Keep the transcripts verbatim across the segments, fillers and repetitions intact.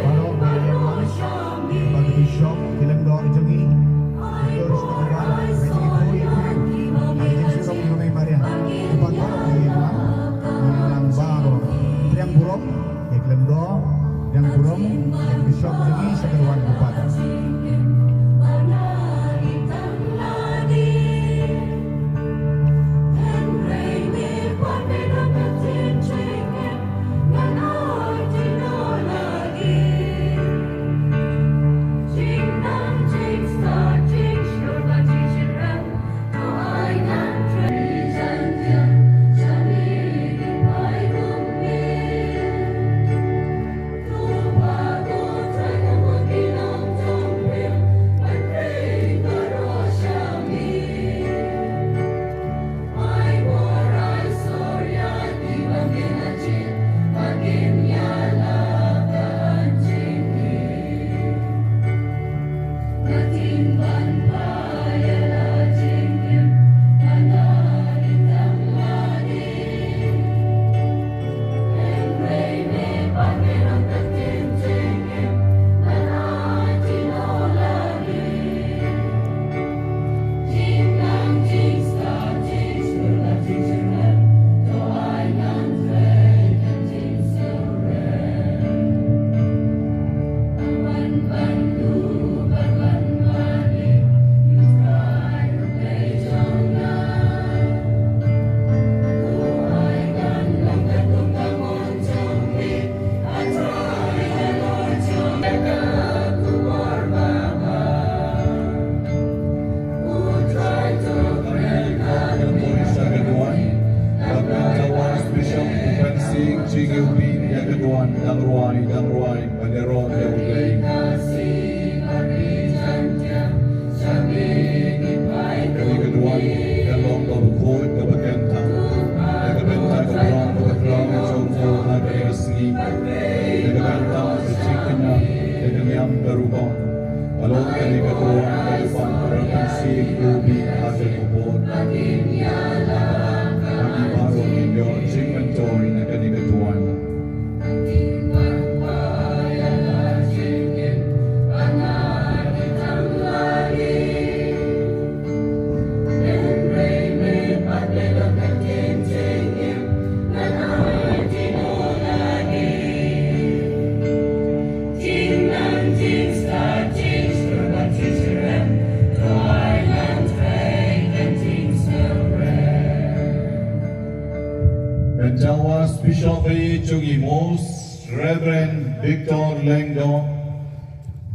Baroh, bad ki bishop, ki lyngdoh jong ngi, ki pastor, ki lyngdoh, ki jingkhuid, ki jingshukor ïa Mei Maria. Ki baroh, ki lyngdoh, ki lyngdoh, ki bishop jong ngi, sha ka wan ki pat. Jingïohi ïa ka duwan dang rwai dang rwai ban ïaroh ïa U Blei. Kane ka duwan ka long kaba khuid kaba kyntang. Ïa ka bynta ka burom kaba khraw jong U ha kane ka sngi. Ïa ka bynta ka jingkñia ïa ka niam ka rukom. Halor kane ka duwan ka dei ban pynrap ïa U Blei ha kane ka por. Ngi baroh ngin ïoh jingmyntoi na kane ka duwan. Mynta u Archbishop jong ngi, Most Reverend Victor Lyngdoh,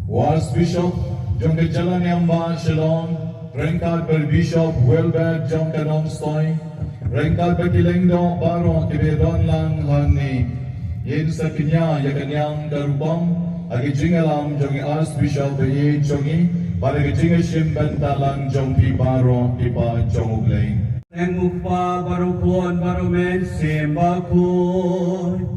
u Archbishop jong ka jylla niam bah Shillong, ryngkat bad u Bishop Wilbert jong ka Nongstoiñ, ryngkat bad ki lyngdoh baroh kiba don lang hangne. Ngin sa kñia ïa ka niam ka rukom ha ka jingïalam jong u Archbishop jong ngi bad ha ka jingïashim bynta lang jong phi baroh ki paid jong U Blei. Ïa U Kpa baroh bun baroh mynsiem bakhuid.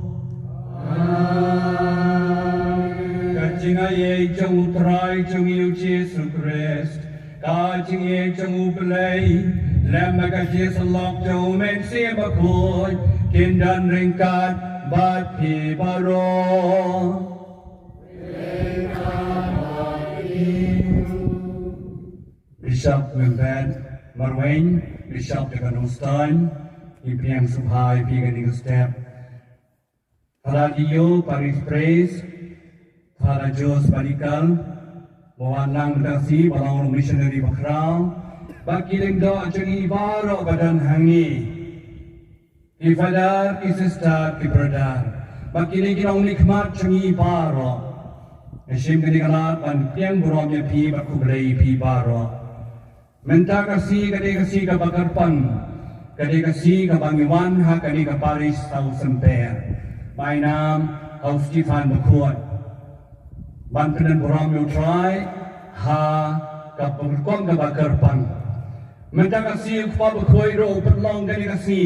Ka jingaiei jong U Trai jong ngi U Jisu Khrist, ka jingïeit jong U Blei, lem bad ka jingïasyllok jong U Mynsiem Bakhuid, kin don ryngkat bad phi baroh. Bishop Wilbert Marwein, Bishop jong ka Nongstoiñ, ngi pdiang sngewbha ïa phi kane ka step. Father Leo, Parish Priest, Father Jose Balikal, ba wan lang mynta ka sngi, ba long ruh missionary bakhraw, bad ki lyngdoh jong ngi baroh ba don hangne. Ki father, ki sister, ki brother, bad kine ki nongmihkhmat jong ngi baroh. Nga shim kane ka lad ban pdiang burom ïa phi bad khublei ïa phi baroh. Mynta ka sngi ka dei ka sngi kaba kyrpang, ka dei ka sngi kaba ngi wan ha kane ka parish South Sympe, ba ai nam ha u Stephen Bakhuid, ban pyndon burom ïa U Trai ha ka rukom kaba kyrpang. Mynta ka sngi U Kpa Bakhuid ruh u pynlong kane ka sngi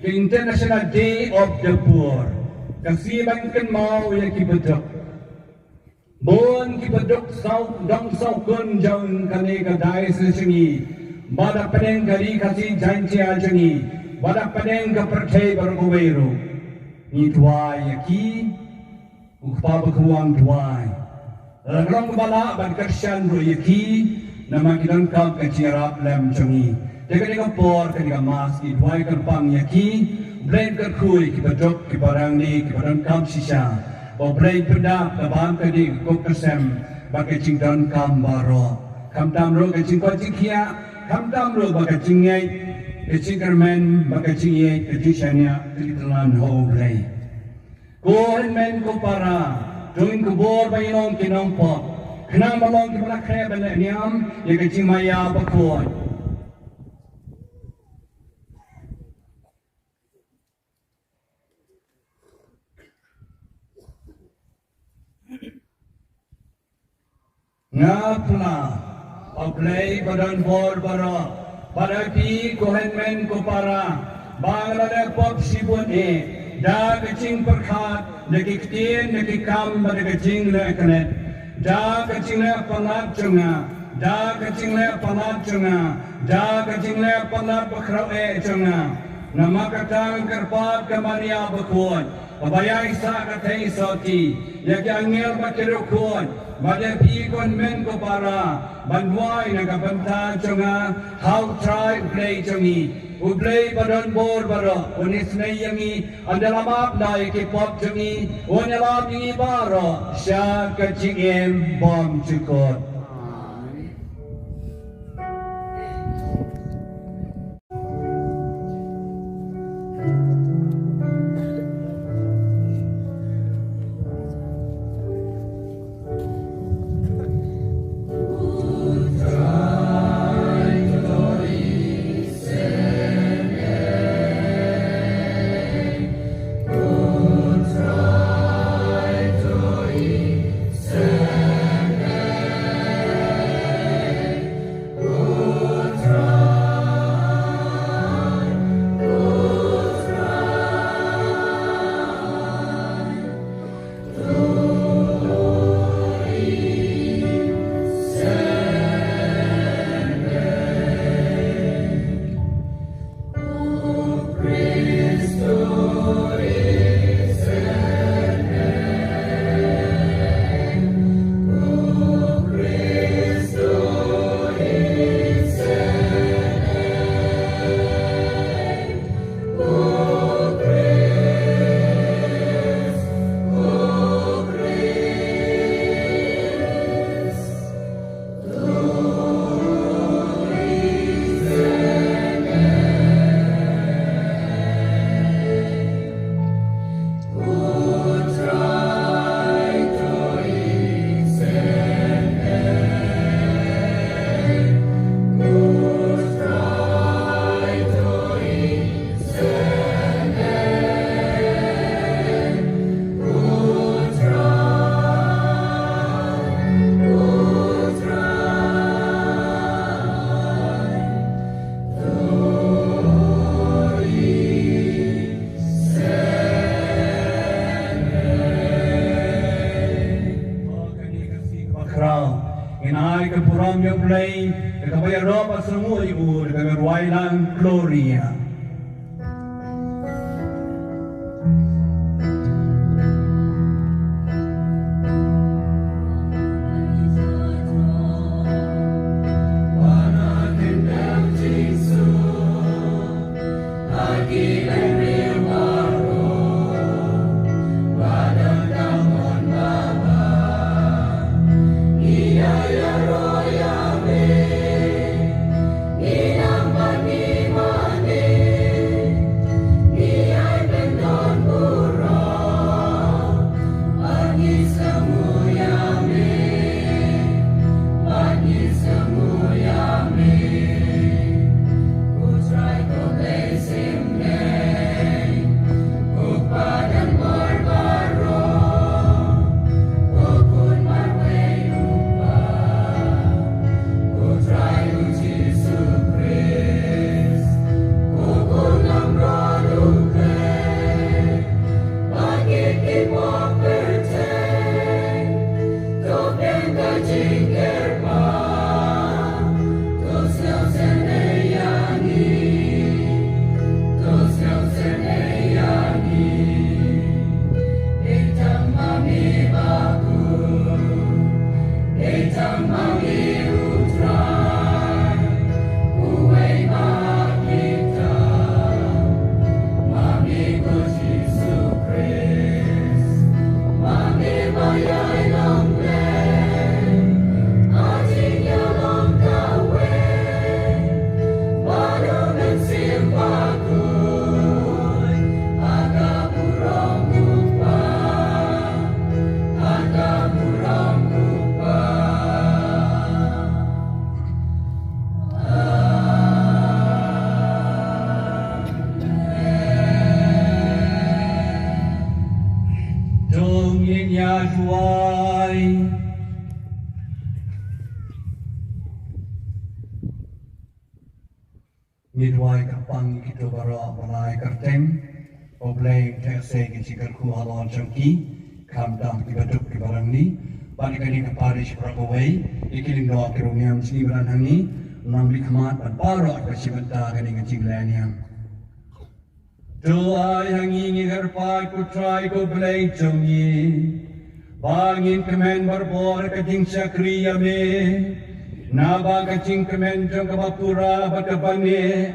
ka International Day of the Poor, ka sngi ban kynmaw ïa ki baduk. Bun ki baduk saw, dong saw kun jong kane ka diocese jong ngi, bad hapdeng ka Ri Khasi Jaiñtia jong ngi, bad hapdeng ka pyrthei baroh kawei ruh. Ngi duwai ïa ki, U Kpa Bakhuid u duwai. Lada ka long kaba lah ban kyrshan ruh ïa ki, namar ki donkam ka jingïarap lem jong ngi. Te kane ka por, kane ka Mass, ngi duwai kyrpang ïa ki, Blei un kyrkhu ïa ki baduk, ki barangli, ki badonkam shisha. Ba U Blei un pyndap ka bam ka dih, ka kut ka sem, bad ka jingdonkam baroh. Khamtam ruh ka jingkoit jingkhiah, khamtam ruh bad ka jingngeit, ka jingkyrmen, bad ka jingïeit, ka jingshaniah, ka jingïatynnad ha U Blei. Ko hynmen ko para, to ngin kubur ba ngin long ki nongpop, khnang ba long kiba la khreh ban leh niam ïa ka jingmaïa bakhuid. Nga pla, U Blei ba don bor baroh, bad ïa phi ko hynmen ko para, ba nga la leh pop shibun eh, da ka jingpyrkhat, da ki ktien, da ki kam, bad da ka jingleh klet, da ka jingleh palat jong nga, da ka jingleh palat jong nga, da ka jingleh palat bakhraw eh jong nga. Namar kata nga kyrpad ka Maria bakhuid, kaba ïaisah ka theisotti, ïa ki angel bad ki riewkhuid, bad ïa phi ko hynmen ko para, ban duwai na ka bynta jong nga ha U Trai U Blei jong ngi. U Blei ba don bor baroh un isynei ïa ngi, un da la map noh ïa ki pop jong ngi, un ïalam ïa ngi baroh sha ka jingim bymjukut. Ka burom ïa U Blei, da kaba ïaroh bad sngewnguh ïa u, da kaba rwai lang Gloria. To ngin ïa duwai. Ngi duwai kyrpang ïa kito baroh ba la ai kyrteng. Ko Blei un theh sei ki jingkyrkhu halor jong ki, khamtam kiba duk kiba rangli. Bad ïa kane ka parish baroh kawei, ïa ki lyngdoh ki rangïam jong ngi ba don hangne, nang bit khmat bad baroh kiba shim bynta kane ka jingleh niam. To ai ha ngi, ngi kyrpad, ko Trai ko Blei jong ngi, ba ngin kmen barabor ka jingshakri ïa me. Naba ka jingkmen jong kaba pura bad kaba neh,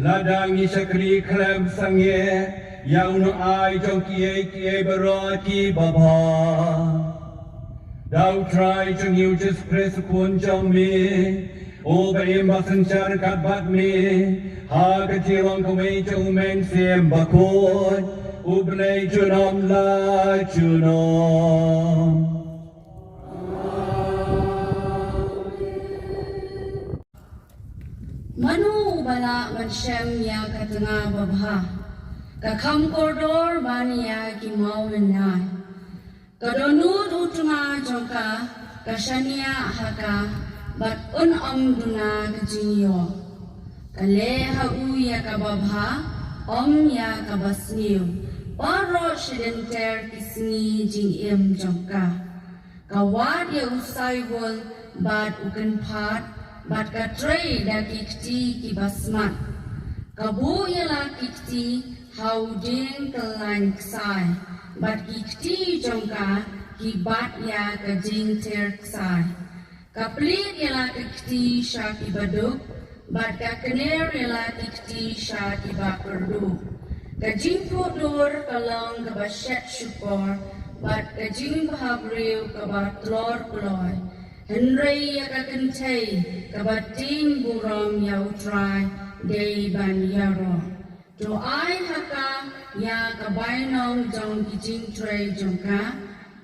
lada ngi shakri khlem sangeh ïa u nongai jong kiei kiei baroh kiba bha. Da U Trai jong ngi U Jisu Khrist U Khun jong me, uba im bad synshar ryngkat bad me ha ka jinglong kawei jong U Mynsiem Bakhuid, U Blei junom la junom. Mano uba lah ban shem ïa ka tnga babha, ka kham kordor ban ïa ki mawlynnai? Ka dohnud u tnga jong ka, ka shaniah ha ka, bad un ym duna ka jingïoh. Ka leh ha u ïa kaba bha, ym ïa kaba sniew, baroh shadien ter ki sngi jingim jong ka. Ka wad ïa u saiwul bad u kynphad, bad ka trei da ki kti kiba smat. Ka buh ïa la ki kti ha u dieng kyllaiñ ksai, bad ki kti jong ka ki bat ïa ka jingther ksai. Ka plied ïa la ki kti sha kiba duk, bad ka kner ïa la ki kti sha kiba kyrduh. Ka jingphuh dur ka long kaba shet shukor, bad ka jingbhabriew kaba tlor kloi. Hynrei ïa ka kynthei kaba tieng burom ïa U Trai dei ban ïaroh. To ai ha ka ïa ka bainong jong ki jingtrei jong ka,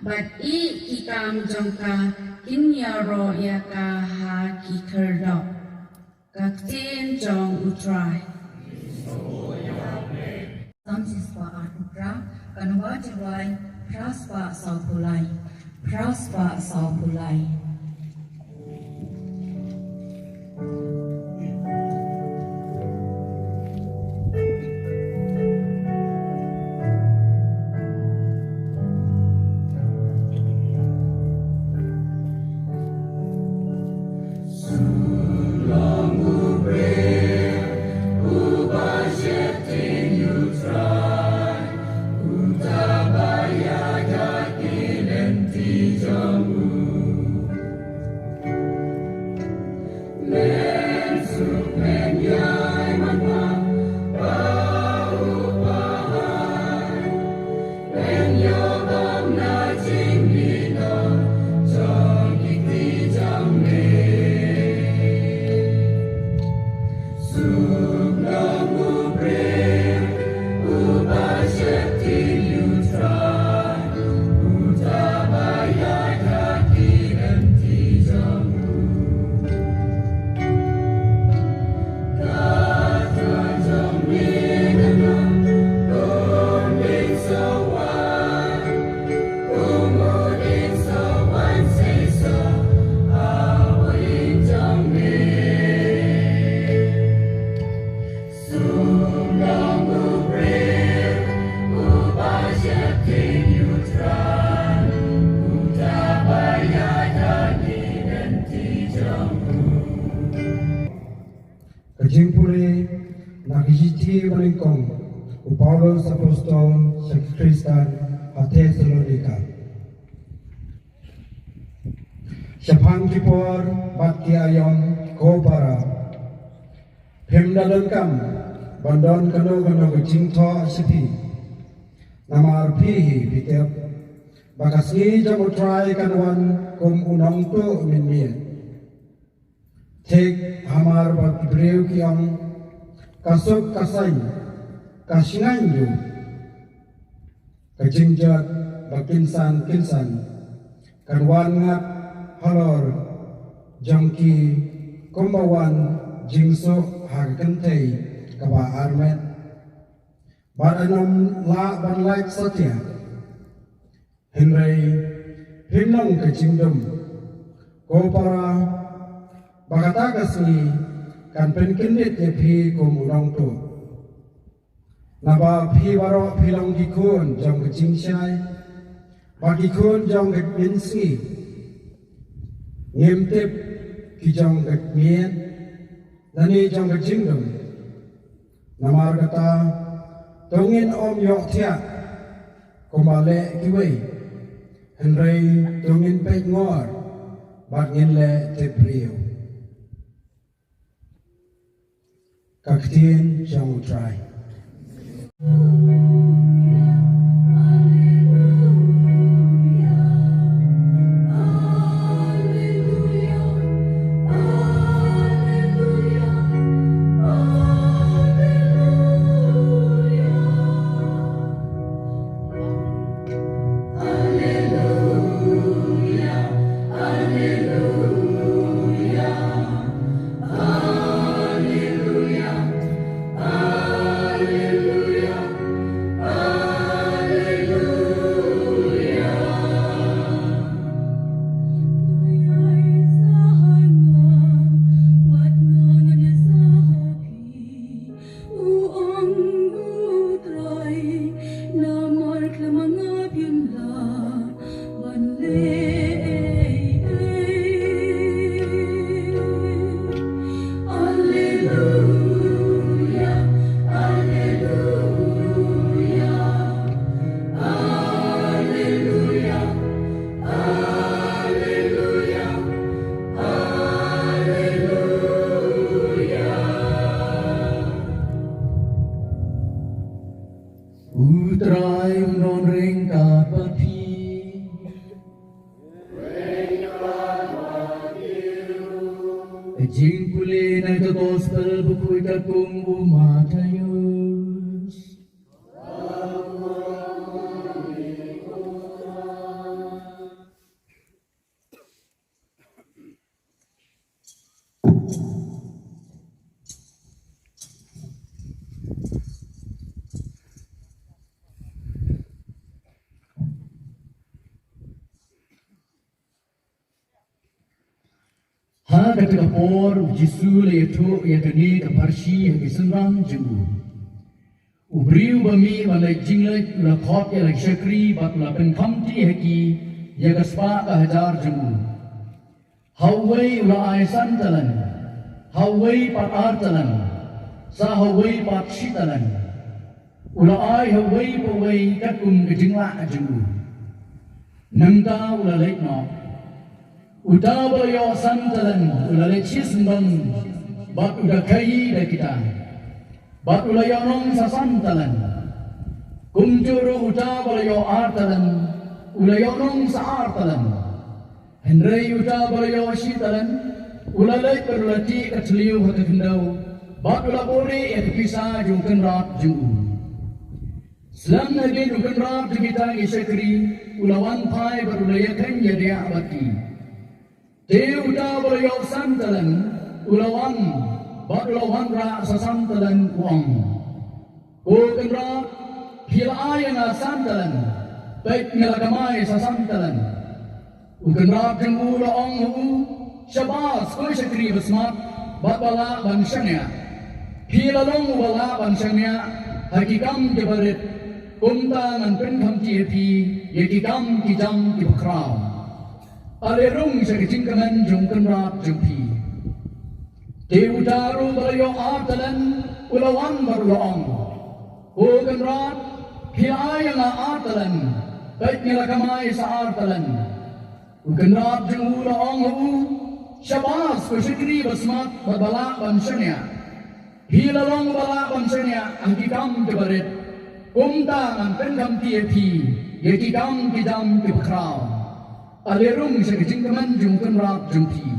bad ïa ki kam jong ka kin ïaroh ïa ka ha ki khyrdop. Ka ktien jong U Trai. Sam shispah arphew phra, ka nongwai jingwai, phra spah sawphew lai, phra spah sawphew lai. Paulus Apostol sha ki Khristan ha Thessalonika. Shaphang ki por bad ki aïom, ko para, phim da donkam ban don kano kano ka jingthoh sha phi. Namar phi hi phi tip ba ka sngi jong U Trai kan wan kum u nongtuh mynmiet. Thik hamar ba ki briew ki ong, ka suk ka saiñ, ka shngaiñ duh, ka jingjot ba kynsan kynsan kan wan ngat halor jong ki, kumba wan jingsuh ha ka kynthei kaba armet. Bad ym lah ban lait satia. Hynrei phin long ka jingdum, ko para, ba kata ka sngi kan pynkyndit ïa phi kum u nongtuh. Naba phi baroh phi long ki khun jong ka jingshai, ba ki khun jong ka mynsngi. Ngim tip ki jong ka miet lane jong ka jingdum. Namar kata, to ngin ym ïohthiah kumba leh kiwei, hynrei to ngin peit ngor bad ngin leh tip briew. Ka ktien jong U Trai. U ong U Trai, namar khlem ma nga phim lah ban leh ei ei. Alleluia, alleluia, alleluia. Alleluia, alleluia. U Trai un don ryngkat bad phi. Ka jingpule na ka Gospel bakhuid katkum u Mathaios. Ha kata ka por, u Jisu u la ïathuh ïa kane ka pharshi ha ki synran jong u. U briew ba mih ban leit jingleit u la khot ïa la ki shakri bad u la pynkhamti ha ki ïa ka spah ka hajar jong u. Ha uwei u la ai san talent, ha uwei pat ar talent, sa ha uwei pat shi talent. U la ai ha uwei pa uwei katkum ka jinglah jong u. Nangta u la leit noh. Uta ba la ïoh san talent u la leit shisyndon bad u da khaïi da kita. Bad u la ïohnong sa san talent. Kumjuh ruh uta ba la ïoh ar talent u la ïohnong sa ar talent. Hynrei uta ba la ïoh shi talent u la leit bad u la tih ka thliew ha ka khyndew bad u la buhrieh ïa ka pisa jong u kynrad jong u. Slem hadien u kynrad jong kita ki shakri u la wan phai bad u la ïakheiñ ïadiah bad ki. Te uta ba la ïoh san talent u la wan bad u la wanrah sa san talent, u ong, ko kynrad, phi la ai ïa nga san talent, peit nga la kamai sa san talent. U kynrad jong u u la ong ha u, shabas ko shakri ba smat bad ba lah ban shaniah. Phi la long uba lah ban shaniah ha ki kam kiba rit, kumta ngan pynkhamti ïa phi ïa ki kam ki jam kiba khraw. Ale rung sha ka jingkmen jong u kynrad jong phi. Te uta ruh ba la ïoh ar talent u la wan bad u la ong, Ko Kynrad, phi la ai ïa nga ar talent, peit nga la kamai sa ar talent. U kynrad jong u la ong ha u, Shabas ko shakri basmat bad ba lah ban shaniah. Phi la long ba lah ban shaniah ha ki kam kiba rit. Kumta ngan pynkhamti ïa phi ïa ki kam ki jam kiba khraw. Ale rung sha ka jingkmen jong u kynrad jong phi.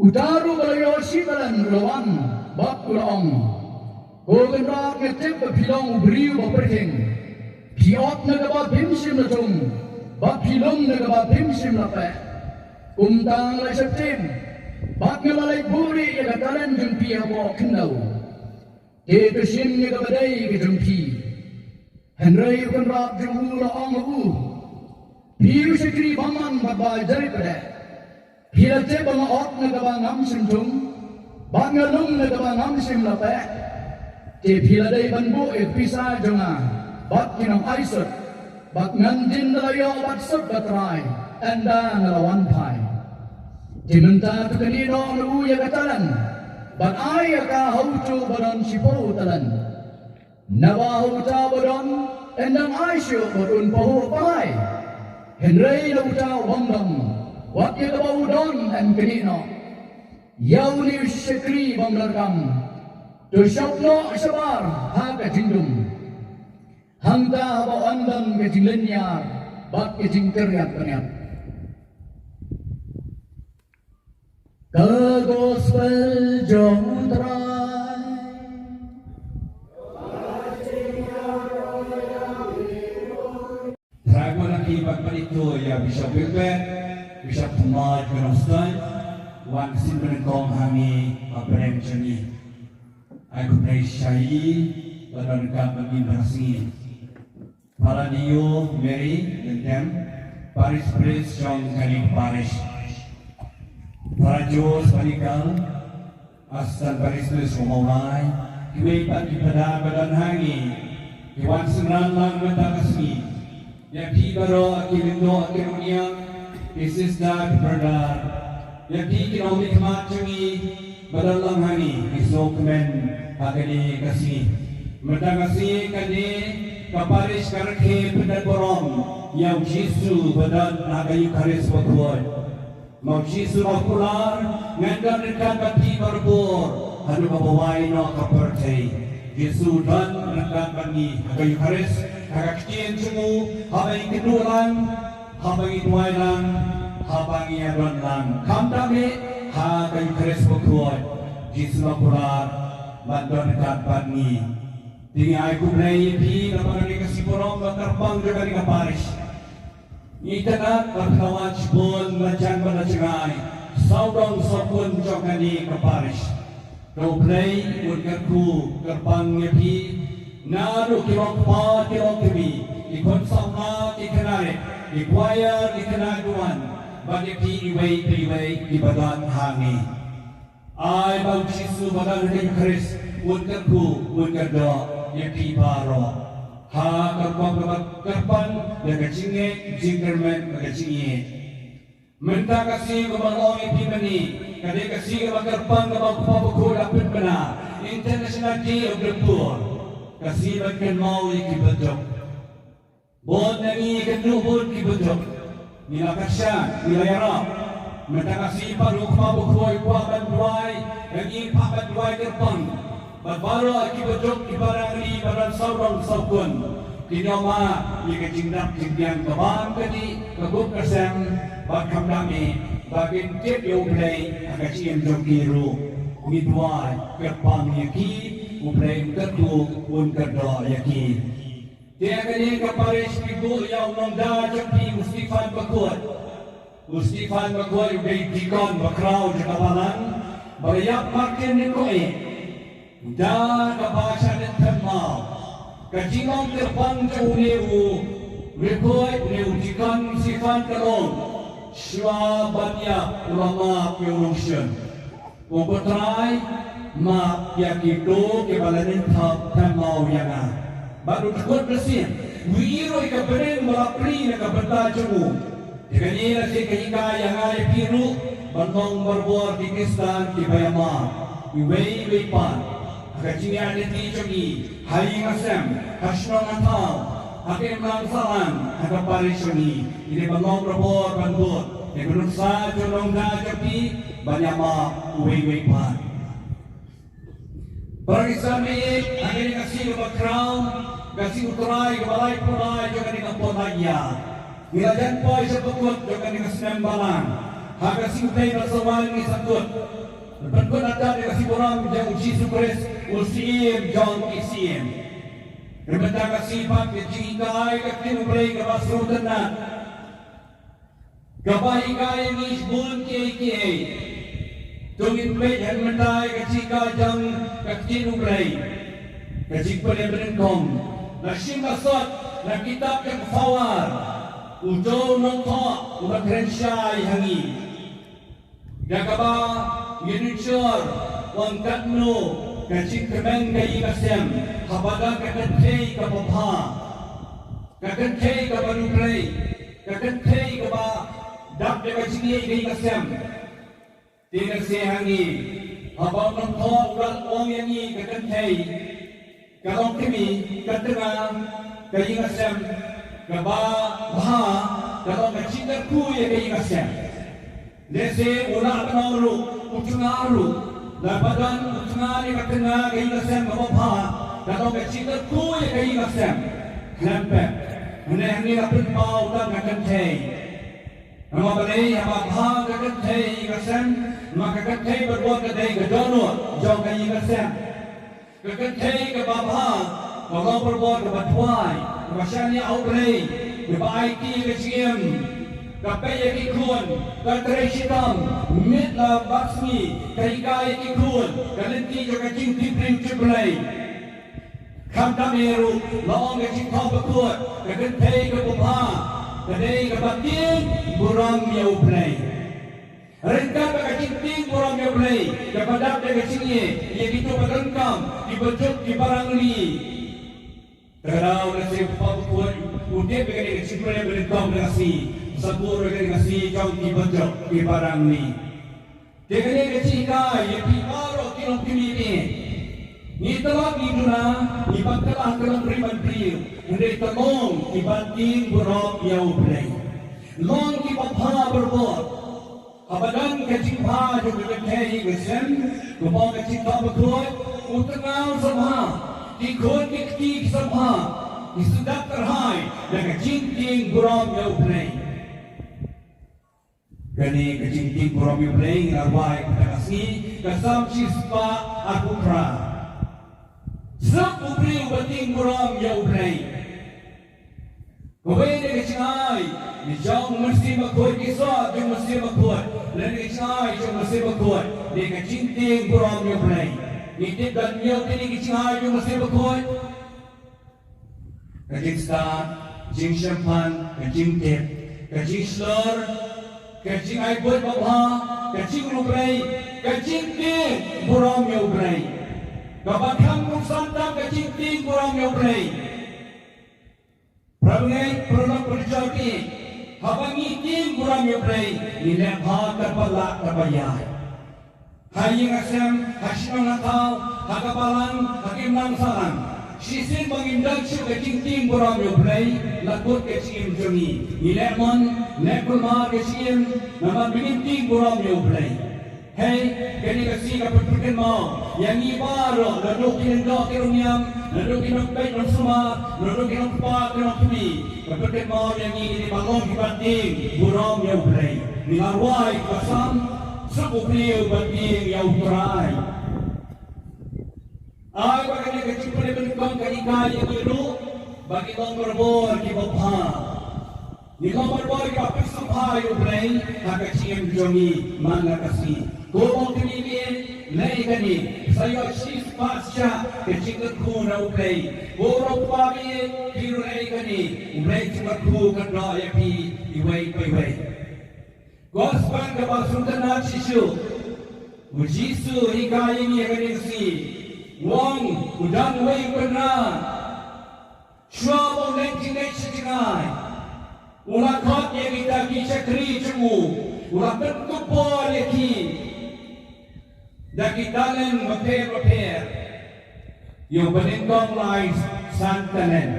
Uta ruh ba la ïoh shi talent u la wan bad u la ong, Ko Kynrad, nga tip ba phi long u briew ba pyrkhing. Phi ot na kaba phim shym la thung bad phi lum na kaba phim shym la peh. Kumta nga la sheptieng bad nga la leit buhrieh ïa ka talent jong phi hapoh khyndew. Te to shim ïa kaba dei ka jong phi. Hynrei u kynrad jong u la ong ha u, Phi u shakri bymman bad ba jai pdeh. Phi la tip ba nga ot na kaba ngam shym thung bad nga lum na kaba ngam shym la peh. Te phi la dei ban buh ïa ka pisa jong nga bad ki nongai sut, bad ngan dien da la ïoh bad sut ba trai ynda nga la wan phai. Te mynta to kane noh na u ïa ka talent bad ai ïa ka ha uto ba don shiphew talent. Naba ha uta ba don yn dang ai shuh bad un pahuh paid. Hynrei na uta u bym don, wat ïa kaba u don yn knieh noh. Ïa une u shakri bym don kam, to shop noh shabar ha ka jingdum. Hangta haba yn don ka jinglynñiar bad ka jingkyrïat pyrïat. Ka gospel jong u Trai. Trai ba la ki ban pynithuh ïa Bishop Wilbert, Bishop Thomas Gnostan, wan sien pynlong hangne ha pdeng jong ngi. Ai khublei shai ba don ka ban ngin ba sngi. Para Dio Mary Lentem, Parish Priest jong kane ka parish. Para George Panikal, Assistant Parish Priest jong Mawlai, kiwei pat ki phadar ba don hangne, ki wan synran lang mynta ka sngi. Ïa phi baroh ki lyngdoh ki nongñiah, ki sister ki brother, ïa phi ki nongmihkhmat jong ngi, ba don lang hangne, ki sngewkmen ha kane ka sngi. Mynta ka sngi kane ka parish ka rakhe pyndet burom ïa u Jisu ba don ha ka Eukharist bakhuid. Ma u Jisu ba kular, ngan don ryngkat bad phi barabor haduh kaba wai noh ka pyrthei. Jisu don ryngkat bad ngi ha ka Eukharist, ha ka ktien jong u, haba ngi kynduh lang, haba ngi duwai lang, haba ngi ïadon lang. Khamtam eh ha ka Eukharist bakhuid, Jisu ba kular ban don ryngkat bad ngi. Te ngi ai khublei ïa phi namar kane ka sngi burom ba kyrpang jong kane ka parish. Ngi tharai ba phi la wan shibun la jan bad la jngai, sawdong sawkun jong kane ka parish. To U Blei un kyrkhu kyrpang ïa phi, naduh ki longkpa ki longkmie, ki khun samla ki khynnah rit, ki choir ki khynnah duwan, bad ïa phi iwei pa iwei kiba don hangne. Ai ba u Jisu ba don ha ka Eukharist un kyrkhu un kyrdoh ïa phi baroh. Ha ka rukom kaba kyrpang da ka jingngeit jingkyrmen bad ka jingïeit. Mynta ka sngi kaba long ïa phi mynne ka dei ka sngi kaba kyrpang kaba u Kpa Bakhuid u la pynbna, International Day of the Poor. Ka sngi ban kynmaw ïa ki baduk. Bun na ngi ïakynduh bun ki baduk. Ngi la kyrshan, ngi la ïarap. Mynta ka sngi pat u Kpa Bakhuid u kwah ban duwai, ngi pat ban duwai kyrpang. Bad baroh ki baduk, ki parangli, ba don sawdong sawkun, kin ïoh mad ïa ka jingdap jingbiang ka bam ka dih, ka kup ka sem, bad khamtam eh ba kin tip ïa U Blei ha ka jingim jong ki ruh. Ngi duwai kyrpang ïa ki, U Blei un kyrkhu un kyrdoh ïa ki. Te ha kane ka parish phi buh ïa u nongda jong phi u Stephen Bakhuid. U Stephen Bakhuid u dei deacon bakhraw jong ka balang ba la ïap martin ne ko eh. Da kaba shah leit them maw. Ka jinglong kyrpang jong une u Bakhuid, une u deacon Stephen ka long, shuwa ban ïap u la map ïa u nongshun. Ko Trai, map ïa kito kiba la nang thap them maw ïa nga. Bad u dkut bsien, u ïohi ruh ïa ka bneng ba la plie na ka bynta jong u. Te kane la dei ka hikai ïa nga ïa phi ruh ban long barabor ki Khristan kiba ïa map. Iwei iwei pat ha ka jingïaid lynti jong ngi ha ïing ha sem, ha shnong ha thaw, ha ka imlang sahlang, ha ka parish jong ngi. Ngi dei ban long barabor ban bud ïa ka nuksa jong u nongda jong phi ban ïamap uwei uwei pat. Para Khristan, ha kane ka sngi kaba khraw, ka sngi U Trai kaba laiphew lai jong kane ka por laitïar, ngi la jan poi sha bakut jong kane ka snem balang. Ha ka sngi U Blei ba sa wan ngi sa kut, pynkut atat ïa ka sngi burom jong U Jisu Khrist, U Syiem jong ki syiem. Ka bynta ka sngi pat ka jinghikai ka ktien U Blei kaba sngewtynnat, kaba hikai ïa ngi shibun kiei kiei. To ngin peit hynmen ïa ka jinghikai jong ka ktien U Blei. Ka jingpule banyngkong, la shim la sot na kitab jong ka Pharao, uto u nongthoh uba kren shai ha ngi. Da kaba ngin ïohi ong katno ka jingkmen ka ïing ka sem, haba don ka kynthei kaba bha, ka kynthei kaba riewblei, ka kynthei kaba dap da ka jingïeit ka ïing ka sem. Te lehse ha ngi, haba u nongthoh u la ong ïa ngi ka kynthei ka long kmie, ka tnga ka ïing ka sem, kaba bha ka long ka jingkyrkhu ïa ka ïing ka sem. Lehse u la bynriew ruh, u tnga ruh, la ba don u tnga ne ka tnga ka ïing ka sem kaba bha, ka long ka jingkyrkhu ïa ka ïing ka sem. Khlem pep, hynrei hangne la pynpaw tang ka kynthei. Namar balei? Haba bha ka kynthei ïing ka sem, ma ka kynthei barabor ka dei ka dohnud jong ka ïing ka sem. Ka kynthei kaba bha ka long barabor kaba duwai, kaba shaniah ha U Blei, kaba aiti ïa ka jingim, ka peit ïa ki khun, ka trei shitom miet la bad sngi, ka hikai ïa ki khun ka lynti jong ka jingtip briew tip Blei. Khamtam eh ruh, la ong ka Jingthoh Bakhuid, ka kynthei kaba bha ka dei kaba tieng burom ïa U Blei. Ryngkat bad ka jingtieng burom ïa U Blei, kaba dap da ka jingïeit ïa kito kiba donkam, kiba juk, kiba rangli. Te ka daw lehse u Jingthoh Bakhuid u tip ïa kane ka jingpule banyngkong da ka sngi, sa buh ïa kane ka sngi jong kiba juk, kiba rangli. Te kane ka jinghikai ïa phi baroh ki longkmie, ngi tlot ngi duna, ngi ban kylla ka longbriew ban briew, hynrei to long kiba tieng burom ïa U Blei. Long kiba bha barabor. Haba don ka jingbha jong ka kynthei ïing ka sem, kumba ka Jingthoh Bakhuid, u tnga u sa bha, ki khun ki kti ki sa bha, ki sdang kyrhai da ka jingtieng burom ïa U Blei. Kane ka jingtieng burom ïa U Blei ngi la rwai kata ka sngi, ka Salm shispah arphew phra. Suk u briew uba tieng burom ïa U Blei. Kawei na ka jingai jong U Mynsiem Bakhuid, ki soh jong U Mynsiem Bakhuid, lane ka jingai jong U Mynsiem Bakhuid, dei ka jingtieng burom ïa U Blei. Ngi tip don hynñiew tylli ki jingai jong U Mynsiem Bakhuid. Ka jingstad, jingshemphang, ka jingtip, ka jingshlur, ka jingai buit babha, ka jingriewblei, ka jingtieng burom ïa U Blei. Kaba kham kongsan tam ka jingtieng burom ïa U Blei. Para bangeit, para lok, para jong ki, haba ngi tieng burom ïa U Blei, ngi leh bha katba lah katba ïai. Ha ïing ha sem, ha shnong ha thaw, ha ka balang, ha ka imlang sahlang. Shisien ba ngim don shuh ka jingtieng burom ïa U Blei, la kut ka jingim jong ngi. Ngi leh mon, leh kulmar ka jingim, namar ba ngim tieng burom ïa U Blei. Hei, kane ka sngi ka pynpynkynmaw ïa ngi baroh, naduh ki lyngdoh ki rangïam, naduh ki nongpeit nongsumar, naduh ki nongkpa ki nongkmie. Ka pynpynkynmaw ïa ngi, ngi dei ban long kiba tieng burom ïa U Blei. Ngi la rwai ka Salm, suk u briew uba tieng ïa U Trai. Ai ba kane ka jingpule banyngkong ka hikai ïa ngi ruh ba ngi long barabor kiba bha. Ngi long barabor kiba pyrshang bha ïa U Blei ha ka jingim jong ngi man la ka sngi. Ko longkmie, leh ïa kane, sa ïoh shispah shah ka jingkyrkhu na U Blei. Ko longkpa, phi ruh leh ïa kane, U Blei u jingkyrkhu u kyndoh ïa phi iwei pa iwei. Gospel kaba sngewtynnat shisha. U Jisu u hikai ïa ngi ha kane ka sngi. U ong, u don uwei u kynrad. Shuwa ba u leit jingleit sha jngai, u la khot ïa kita ki shakri jong u, u la pynkup bor ïa ki da ki talent bapher bapher. Ïa uba nyngkong u la ai san talent.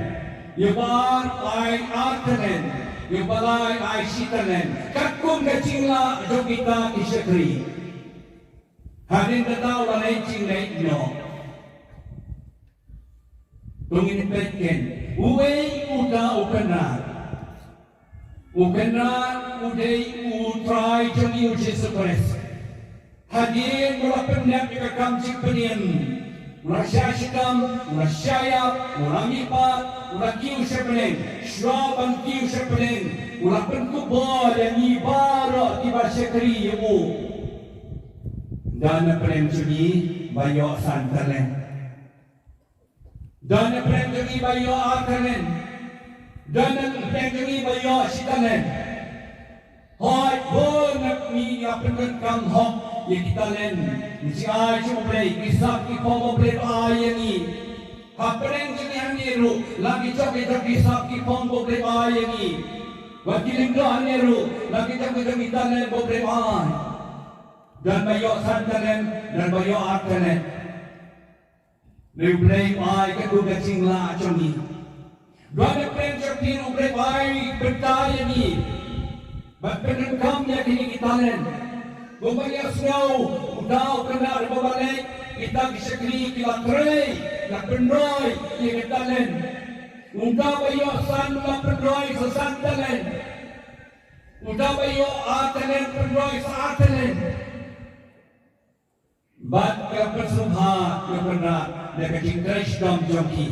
Ïa uba ar u la ai ar talent. Ïa uba lai u la ai shi talent. Katkum ka jinglah jong kita ki shakri. Hadien kata u la leit jingleit noh. To ngin peit ken. Uei uta u kynrad? U kynrad u dei u Trai jong ngi u Jisu Khrist. Hadien u la pyndep ïa ka kam jingpynim, u la shah shitom, u la shah ïap, u la mihpat, u la kiew sha bneng. Shuwa ban kiew sha bneng, u la pynkupbor ïa ngi baroh kiba shakri ïa u. Don na pdeng jong ngi ba ïoh san talent? Don na pdeng jong ngi ba ïoh ar talent? Don na pdeng jong ngi ba ïoh shi talent? Hooid, bun na ngi ngi la pyndonkam hok ïa ki talent. Ngi ai sha U Blei, ki sap ki phong U Blei u ai ïa ngi. Hapdeng jong ngi hangne ruh la ki jong ki jong ki sap ki phong U Blei u ai ïa ngi. Wat ki lyngdoh hangne ruh la ki jong ki jong ki talent U Blei u ai. Don ba ïoh san talent, don ba ïoh ar talent. Hynrei U Blei u ai katto ka jinglah jong ngi. Don na pdeng jong phi ruh U Blei u ai bynta ïa ngi ban pyndonkam ïa kine ki talent. Kumba ngi ïohsngew, uta u kynrad uba leit, kita ki shakri ki la trei, la pynroi ïa ki talent. Uta ba ïoh san la pynroi sa san talent. Uta ba ïoh ar talent pynroi sa ar talent. Bad ka pynsngewbha ka kynrad da ka jingtrei shitom jong ki.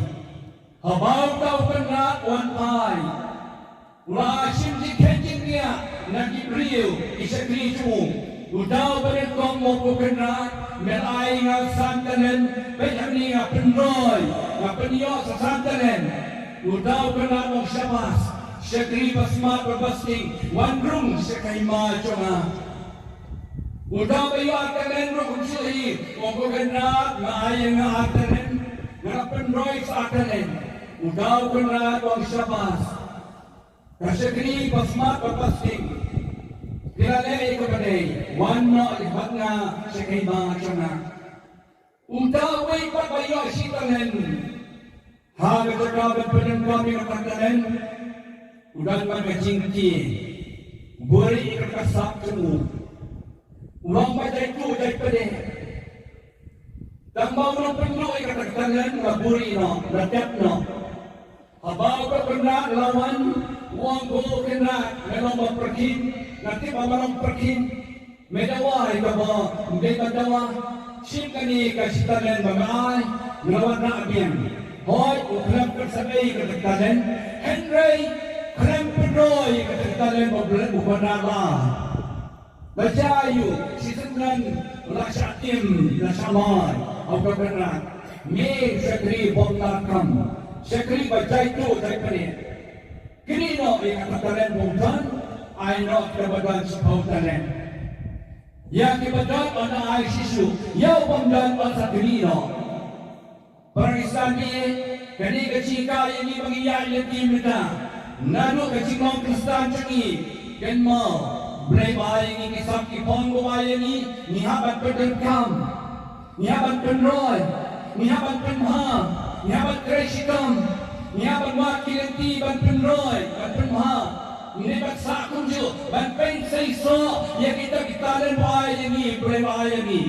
Haba uta u kynrad u wan phai, u la shim jingkheiñ jingkhiah na ki briew ki shakri jong u. Uta uba nyngkong u ong, ko kynrad, me la ai nga san talent, peit hangne nga pynroi, nga pynïoh sa san talent. Uta u kynrad u ong, shabas, shakri ba smat bad ba sting, wan rung sha ka hima jong nga. Uta uba ïoh ar talent ruh kumjuh hi, u ong, ko kynrad, me la ai nga ar talent, nga la pynroi sa ar talent. Uta u kynrad u ong, shabas, ka shakri ba smat bad ba sting, phi la leh ïa kaba dei, wan noh bad nga sha ka hima jong nga. Uta uwei pat ba ïoh shi talent, ha ka jaka ban pyndonkam ïa kata ka talent, u don bad ka jingtieng, u buhrieh ïa kata ka sap jong u. U long ba jai tuh jai pdeng. Tang ba u long pynduh ïa kata ka talent, la buhrieh noh, la dep noh. Haba uta u kynrad u la wan, u ong, ko kynrad, me long ba pyrkhing, nga tip ba me long pyrkhing. Me dawa ïa kaba ym dei ban dawa. Shim kane ka shi talent ba me ai, nga wanrah biang. Hooid, u khlem pynsep ei ïa kata ka talent, hynrei khlem pynroi ïa kata ka talent ba u kynrad u la ai. Ba jia aïu, shi syndon la shah tim, la shah mai, ha uta u kynrad. Me u shakri bym lah kam, shakri ba jai tuh jai pdeng. Knieh noh ïa kata ka talent ba u don, ai noh ïa kiba don shiphew talent. Ïa kiba don yn ai shisha, ïa u bym don yn sa knieh noh. Para Khristan, kane ka jinghikai ïa ngi ba ngin ïaid lynti mynta. Naduh ka jinglong Khristan jong ngi, kynmaw, U Blei u ai ïa ngi ki sap ki phong, u ai ïa ngi, ngi hap ban pyndonkam, ngi hap ban pynroi, ngi hap ban pynbha, ngi hap ban trei shitom, ngi hap ban wad ki lynti ban pynroi, ban pynbha. Ngi dei ban sah kumjuh, ban pynseisoh ïa kita ki talent ba u ai ïa ngi, U Blei u ai ïa ngi.